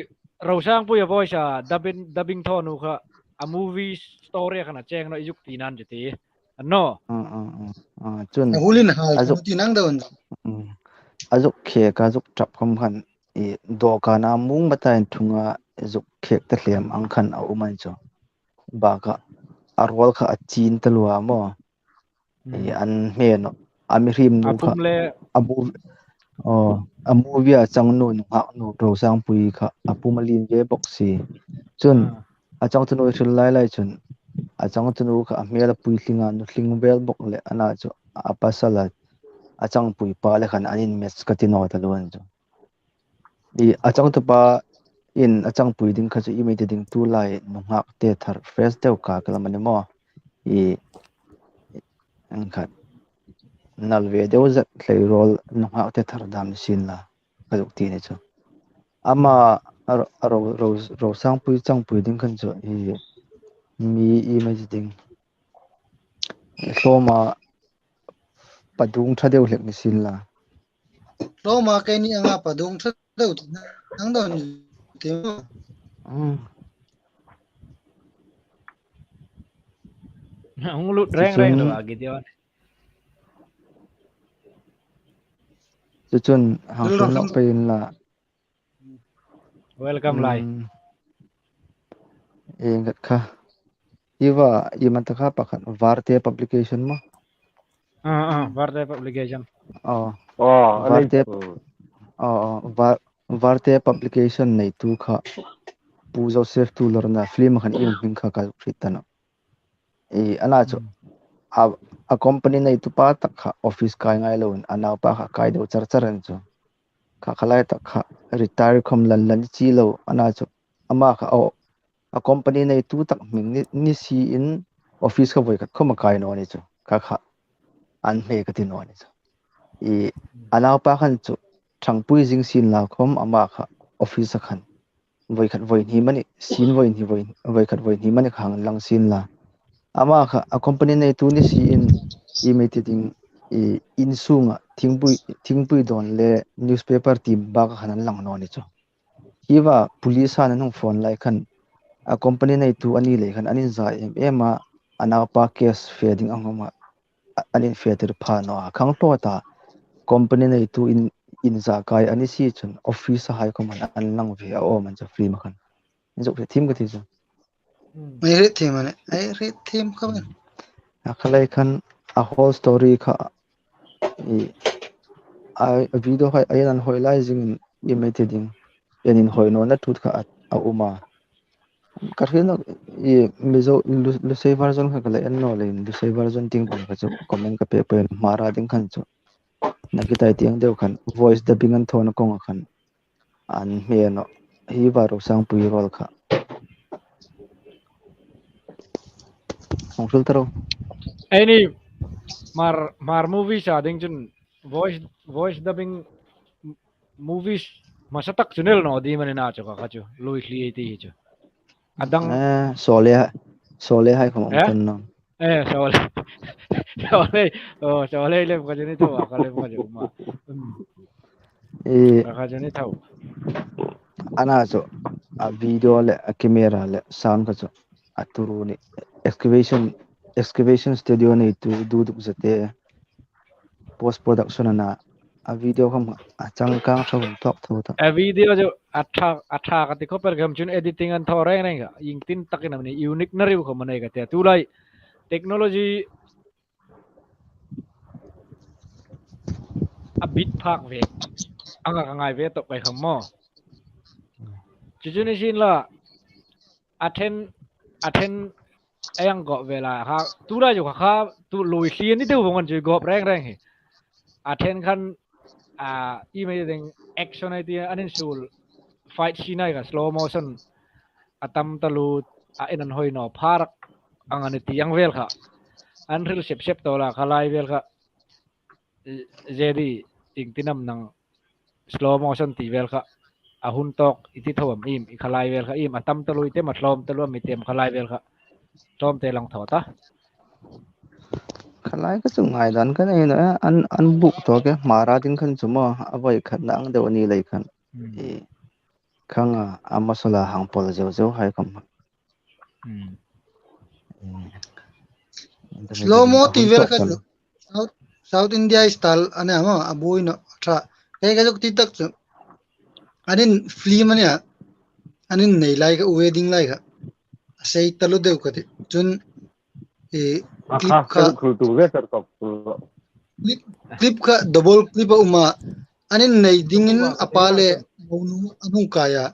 Rosangpui a voice a dubbing, dubbing thaw nu kha a movie story khan a cheng naw i zuk ti nan chu ti. Annaw. A, a, a, a, chun A hulin hal a zuk ti nang dawn. Mm. A zuk khek a zuk ṭap khom khan i dawkana mung bata in thunga zuk khek ta hlem ang khan a um an chu. Baka a role kha a chin ta lua maw. I an hme naw. A mihriem nu kha. A movie, aw, a movie a chang nu, nunghak nu Rosangpui kha a pum a lien ve bok si. Chun a changtunu hril lai lai chun a changtunu kha a hmel a puitling a, nutling vel bok le ana chu a pasal a, a changpui pa le khan an inmatch ka ti naw ta luon chu. I a changtupa in a changpui ding kha chu i mi ti ding, tulai nunghak te thar fresh deu ka ka la mani maw. I ang khat nal ve deu zet hlei role nunghak te thar dam ni sien la ka zuk ti ni chu. Ama a ro, a ro, ro, Rosangpui changpui ding khan chu i mi i mi ti ding. Hlawma padung ṭha deu hlek ni sien la. Hlawma keini anga padung ṭha deu ti nang dawn ti maw. Mm. Hung lut reng reng chu lo a Gideon. Chu chun hang Lut reng reng. Pei in la. Welcome lai. Mm. Eng khat kha. Iva, i man ta kha pakhat Varte Publication maw? Ah, ah, Varte Publication. Oh. Oh, Varte. Oh, oh, Var-, Varte Publication neitu kha Pu Joseph Tuolor na film khan i hming kha ka hriet ta naw. I, ana chu, a, a company neitupa tak kha office kai ngai loin, a naupa kha kai deu char char an chu. Kha kha lai tak kha retire khom lan lan chi lo, ana chu, ama kha, aw, a company neitu tak hming ni, ni si in office kha voi khat khom a kai naw ni chu. Kha kha, an hme ka ti naw ni chu. I, a naupa khan chu, ṭhangpui zing sien la khom, ama kha office a khan voi khat voi hni mani, sien voi hni voi, voi khat voi hni mani kha hang lang sien la. Ama kha a company neitu ni si in i mi ti ding i insunga thingpui, thingpui dawn le newspaper tiem bak khan an lang naw ni chu. Iva police han an hung phone lai khan a company neitu a ni lei khan an inza em em a, a naupa case fe ding ang hawm a, a, an infe tir pha naw a, khang hlawt a company neitu in, inza kai a ni si chun office a hai khom an, an lang ve a awm an chu film a khan. Zuk hrietthiem ka ti chu. Ei hrietthiem a nih, ei hrietthiem khawp a nih. A kha lai khan a whole story kha i, a, a video kha a inhawi lai zingin i mi ti ding. An inhawi nawna thut kha a, a um a. Ka hriet naw i Mizo, Lu-, Lusei version kha ka la en naw leiin, Lusei version ding pang kha chu comment ka pek pei, Hmar a ding khan chu. Na ki tai tieng deu khan, voice dubbing an thawna kawng a khan. An hme naw, hi va Rosangpui role kha. Hung hril ta ro. Ei ni, Hmar, Hmar movies a ding chun voice, voice dubbing movies hmasa tak chu nei naw ding am a ni naw chu kha kha chu, lui hli ei ti hi chu. A dang. Eh, Sawle, Sawle hai khom Eh? Tan naw. Eh, Sawle. Sawle. Oh, Sawle le ka chu ni thaw, ka le ka chu ma. Hmm. I ka chu ni thaw. Ana chu a video le a camera le sound kha chu a turu ni excavation, excavation studio neitu Duduk Zate post production ana a video khom a changkang thaw tawk thaw ta. A video chu a ṭha, a ṭha ka ti khawp el khom chun editing an thaw reng reng kha. Iengtin takin am ni unique na riu khom a nei ka ti a. Tulai technology a bit phak ve. Anga ka ngai ve tawp kei khom maw. Chu chu ni sien la. A ṭhen, a ṭhen ei ang gawp ve la kha. Tulai chu kha kha, tu lui hli ni deu vong an chu gawp reng reng hi. A ṭhen khan, a, i mi ti ding action ei ti, an insuol fight scene ei kha slow motion a tam taluo, a en an hoi naw pharak ang a ni ti ang vel kha. An hril sep sep tawl a, kha lai vel kha. J D, ieng tin am nang slow motion ti vel kha a hun tawk i ti tho am, iem i kha lai vel kha, iem a tam taluo i ti am, a tlawm taluo am i ti am, kha lai vel kha tlawmte lang thaw ta. Kha lai kha chu ngaidan ka nei naw a, an, an buk tawk e, Hmar a ding khan chu maw, a voi khat na ang deu a ni lei khan. Hmm. I khang a, a masala hang pawl zeu zeu hai kham. Hmm. Hmm. Slow mo ti vel kha chu South, South India style a ni a maw, a buoi naw ṭha. Kei ka zuk ti tak chu, an in film a nia, an innei lai kha, wedding lai kha a sei taluo deu ka ti. Chun, e, clip kha, clip, clip kha double clip a um a, an innei dingin a pa le monu an hung kai a,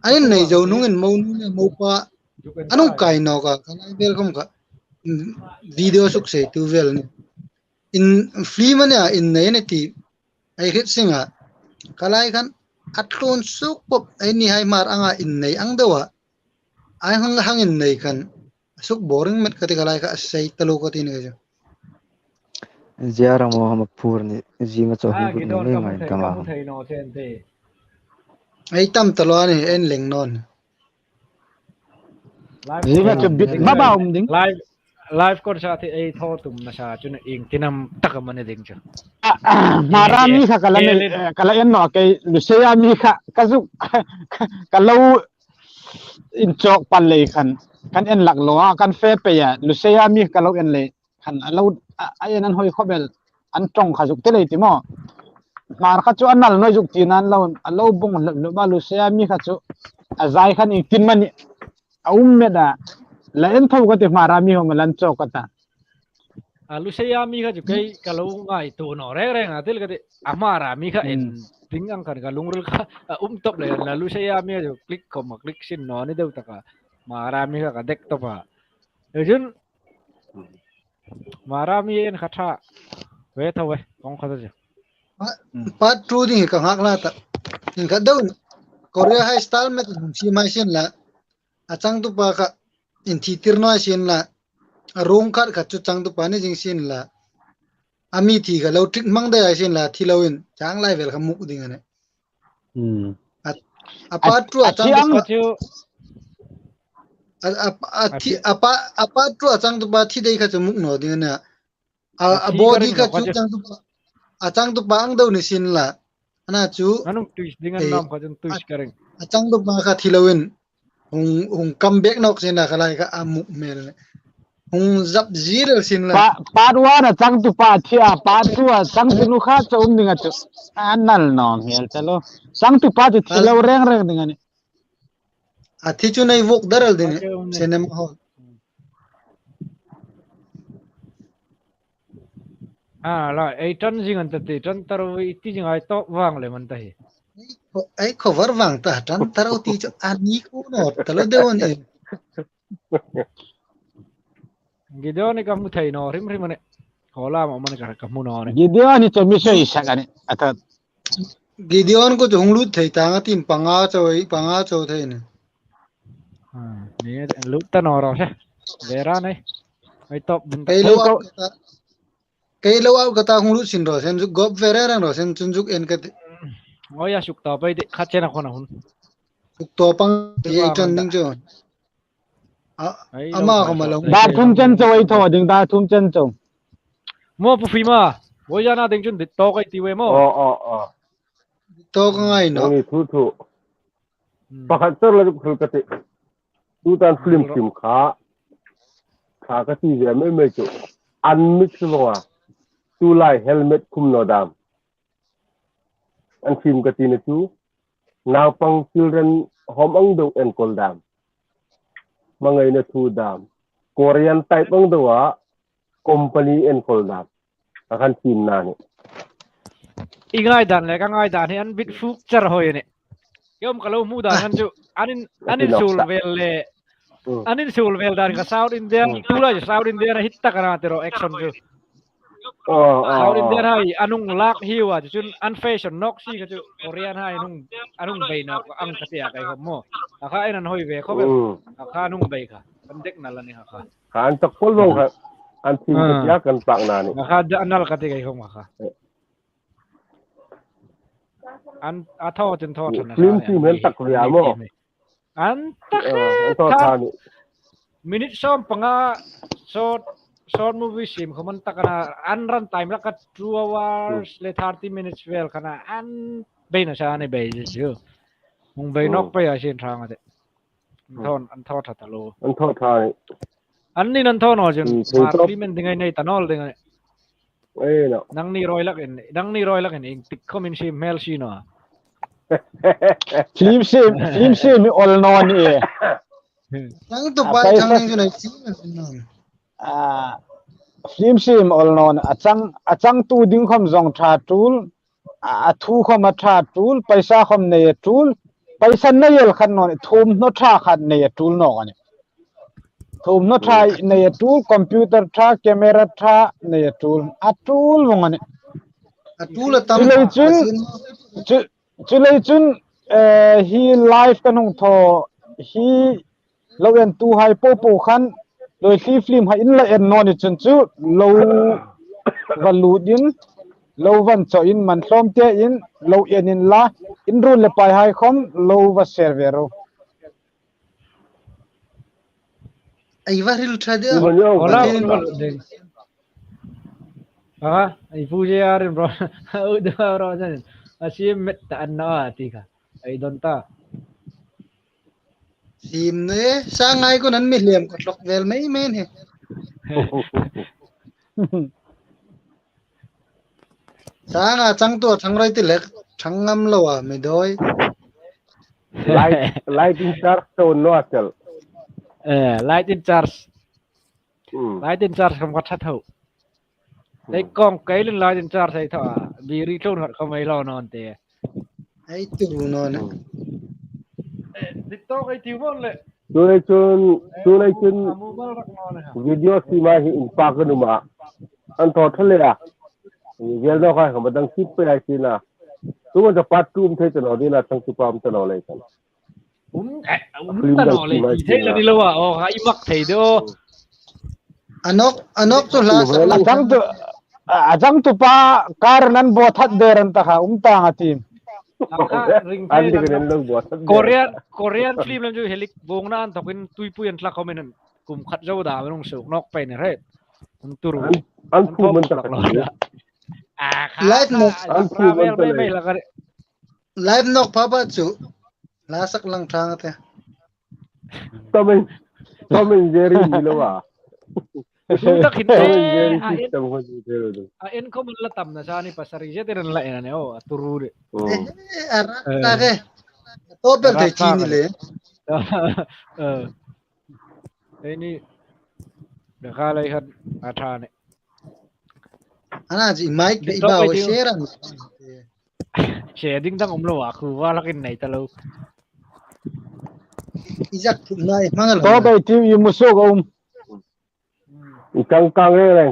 an innei zo nungin monu le mopa an hung kai nawk a, kha lai vel khom kha, mm, video sukseitu vel ni. In film a nia, innei a ni ti ei hriet seng a, kha lai khan a tlun suk pop ei ni hai, Hmar anga innei ang deu a, ei hang, hang innei khan a suk boring met ka ti, kha lai kha a sei taluo ka ti ni ka chu. Zia ram o hama phur ni, zinga chu hi hut ni ngai ngai ka ma. Gideon ka hmu thei naw chen te. Ei tam taluo a ni, en leng naw ni. Zinga chu bit baba um ding. Live, live concert hi ei thaw tum nasa chu ieng tin am tak am a ni ding chu. A, a, Hmar a mi kha ka la nei, eh, ka la en naw, kei Lushai a mi kha ka zuk, ka lo inchawk pal lei khan, kan en lak lo a, kan fe pei a, Lushai a mi ka lo en lei khan a lo, a, a en an hoi khop el, an ṭawng kha zuk ti lei ti maw. Hmar kha chu a nal naw zuk ti nan lo, a lo bung hlop hlop a, Lushai a mi kha chu a zai khan ieng tin am a ni, a um met a, la en tho ka ti, Hmar a mi hom la inchawk ka ta. A Lushai a mi kha chu kei ka lo ngaituo naw reng reng a, ti el ka ti, a Hmar a mi kha en ding ang khan ka lungril kha a um tawp lei, la Lushai a mi kha chu click khom a click sin naw ni deu tak a, Hmar a mi kha ka dek tawp a. Ei chun Hmar a mi en kha ṭha ve tho ve, kong kha ta chu. Pa-, part two ding hi ka nghak la ta. Ieng kha deu, Korea hai style met hung si mai sien la, a changtupa kha inthi tir naw sien la, a ruong khat khat chu changtupa ni zing sien la, a mi thi kha lo trick hmang dai sien la, thi loin chang lai vel kha muk ding a nih. Hmm. A, a part two a changtupa, a, a, a thi, a pa, a part two a changtupa thi dai kha chu muk naw ding a nih. A, a body kha chu changtupa, a changtupa ang deu ni sien la. Ana chu, an hung twist ding an nam kha chun twist ka ring. A changtupa kha thi loin hung, hung come back nawk sien la, kha lai kha a muk hmel. Hung zap zir el sien la. Pa, part one a changtupa thi a, part two a changtunu kha chu um ding a chu. A nal naw hmel ta lo. Changtupa chu thi lo reng reng ding a nih. A thi chu nei vuk dar el ding a nih. Cinema hall. A la, ei ṭan zing an ta ti, ṭan ta ro i ti zing, ei tawp vang lem an ta hi. Ei kho-, ei cover vang ta, ṭan ta ro ti chu a ni kha naw ta lo deu a nih. Gideon hi ka hmu thei naw hrim hrim a nih. Khaw lam a um a nih, ka, ka hmu naw a nih. Gideon hi chu mi soi sak a nih. A ta. Gideon kha chu hung lut thei tang a, team panga chau, panga chau thei a nih. A, ni lut ta naw ro se. Vera nei. Ei tawp ding ta. Kei lo out ka ta. Kei lo out ka ta, hung lut sin ro sen, zuk gop ve reng reng ro sen, chun zuk en ka ti. Oi a, suk tawp ei ti, kha chen a khona hun. Suk tawp ang ti ei ṭan ding chu. A, ama khom a lo. Dar thum chen chau ei thaw ding, dar thum chen chau. Maw Pu Fima, voi zana ding chun dit tawk ei ti ve maw. Aw, aw, aw. Dit tawk ngai naw. Ni thu thu. Hmm. Pakhat char la ruk thul ka ti. Tuta film sim kha, kha ka ti ve mei mei chu. An mix lo a. Tulai helmet khum naw dam. An film ka ti na chu. Naupang children home ang deu enkol dam. Hmangaina thu dam. Korean type ang deu a company enkol dam. A kan film na ni. I ngaidan le ka ngaidan hi an bit fuk char hoi ni. Kei um ka lo hmu dan khan chu an in, an insuol vel le, an insuol vel dan kha South Indian, tulai South Indian a hit tak a na ti ro action chu. South Indian hai an hung lak hi a, chu chun an fashion nawk si kha chu Korean hai an hung, an hung bei nawk ang ka ti a, kei khawm maw. A kha an hoi ve khawp el. A kha an hung bei kha. Kan dek nal a ni kha. Kha an tak pol vong kha. An thim ka tia kan pak na ni. A kha da nal ka ti kei khawm kha. An a thaw tin thaw than a film sa film ni hen tak hi, ria ni maw. Film hi. An tak an thaw tha ni. Minute sawm panga short, short movie sim khawm an tak a na, an run time lak kha two hours le thirty minutes vel kha na, an bei na sa ni bei chu. Hung bei nawk pei a sin thang a te. An thaw, an thaw tha ta lo. An thaw tha ni. An ni nan thaw naw chun, thei mar tawp. Film en ding ai nei ta naw ding ai. Ei lo. Nangni roi lak in, nangni roi lak in, ieng tik khawm in sim hmel si naw. Film sim, film sim hi ol naw ni e. Changtupa chang ning chun ai sim naw. A, film sim ol naw ni. A chang, a changtu ding khawm zong tha tul. A, a thu khawm a tha tul, paisa khawm nei a tul, paisa nei el khan naw ni, thuomhnaw tha khat nei a tul nawk a ni. Thuomhnaw tha nei a tul, computer tha, camera tha nei a tul, a tul vong a ni. A tul a tam. Chuleiin chun, chu, chuleiin chun, eh, hi live kan hung thaw hi lo entuhai popo khan, Lawithli film hai in la en naw ni chun chu lo va lut in, lo va inchaw in, man hlawm te in lo en inla, in ruol le pai hai khawm lo va share ve ro. Ei va hril tha de. Hola, hola, hola. A, ei pu je a rin ro. Au de ro jan. A sim met ta an na ti kha. Ei don ta. Sim ne, sa ngai ko nan mi hlem ko tlok vel mei mei ni. Sanga changtu a thang roi ti lek, thang ngam lo a mi doi. Light, light in charge to no atel. Eh, light in charge. Hmm. Light in charge khawm ka tha tho. Ei kong kei lin light in charge ei thaw a. Biri tlon khat khawm ei lo naw ni te. Ei turu naw ni. Hmm. Eh, TikTok ei tiu vong le. Chuleiin chun, chuleiin chun, a mu mal rak naw ni ha. Video sima hi in pak ka nuom a. An thaw tha le a. Vel naw khai khawm dang sip pei ai sina. Tu man ta part two um thei ta naw ding a, changtupa um ta naw lei khan. Um, eh, um ta naw lei, ti thei la ni lo a, o, kha i mak thei de o. A nawk, a nawk chu hla sak lang. A changtu, a, a changtupa kar nan bo that der an ta kha, um ta nga tim. A kha ring thei lang. Korean, Korean film lam chu helik bong na an thokin tuipui an tla khawm in kum khat zo da, an hung suk nawk pei ni hre. An turu. An, an thu man ta kha. A kha, live nawk. An thu man ta le. Live nawk pha pha chu. Hla sak lang thang te. Tom and, Tom and Jerry ni lo a. Sum tak hin Tom and Jerry a en, system ho chu te lo. A en khawm la tam na sa ni pasari je te ran la en a ni o, a turu de. Oh. Eh, a rak ta ke. To ber te chi ni le. Eh. Ei ni. Da ka lai khan a tha ni. Ana ji mic be ba o share an. Share ding dang um lo a, khu wa lakin nei ta lo. I zak thu nai hmang lo. To bai ti i mu so ko um. I kang kang re re.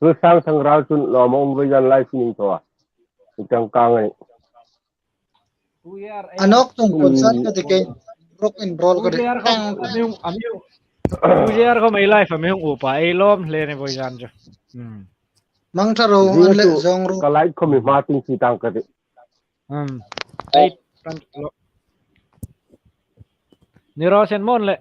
Ru sang sang rau chun lo ma um ve jan lai sing to a. I kang kang re. A nawk tung concert ka ti ke. Rock and roll ka ti. Kang. Amiu, amiu. Ujer ko mai live amiu upa ei lawm hle ni voi jan chu. Hmm. Mang tha ro an le zong ro. Ka live ko mi ma ting si tang ka ti. Hmm. Ei, kan lo. Ni ro sen mon le.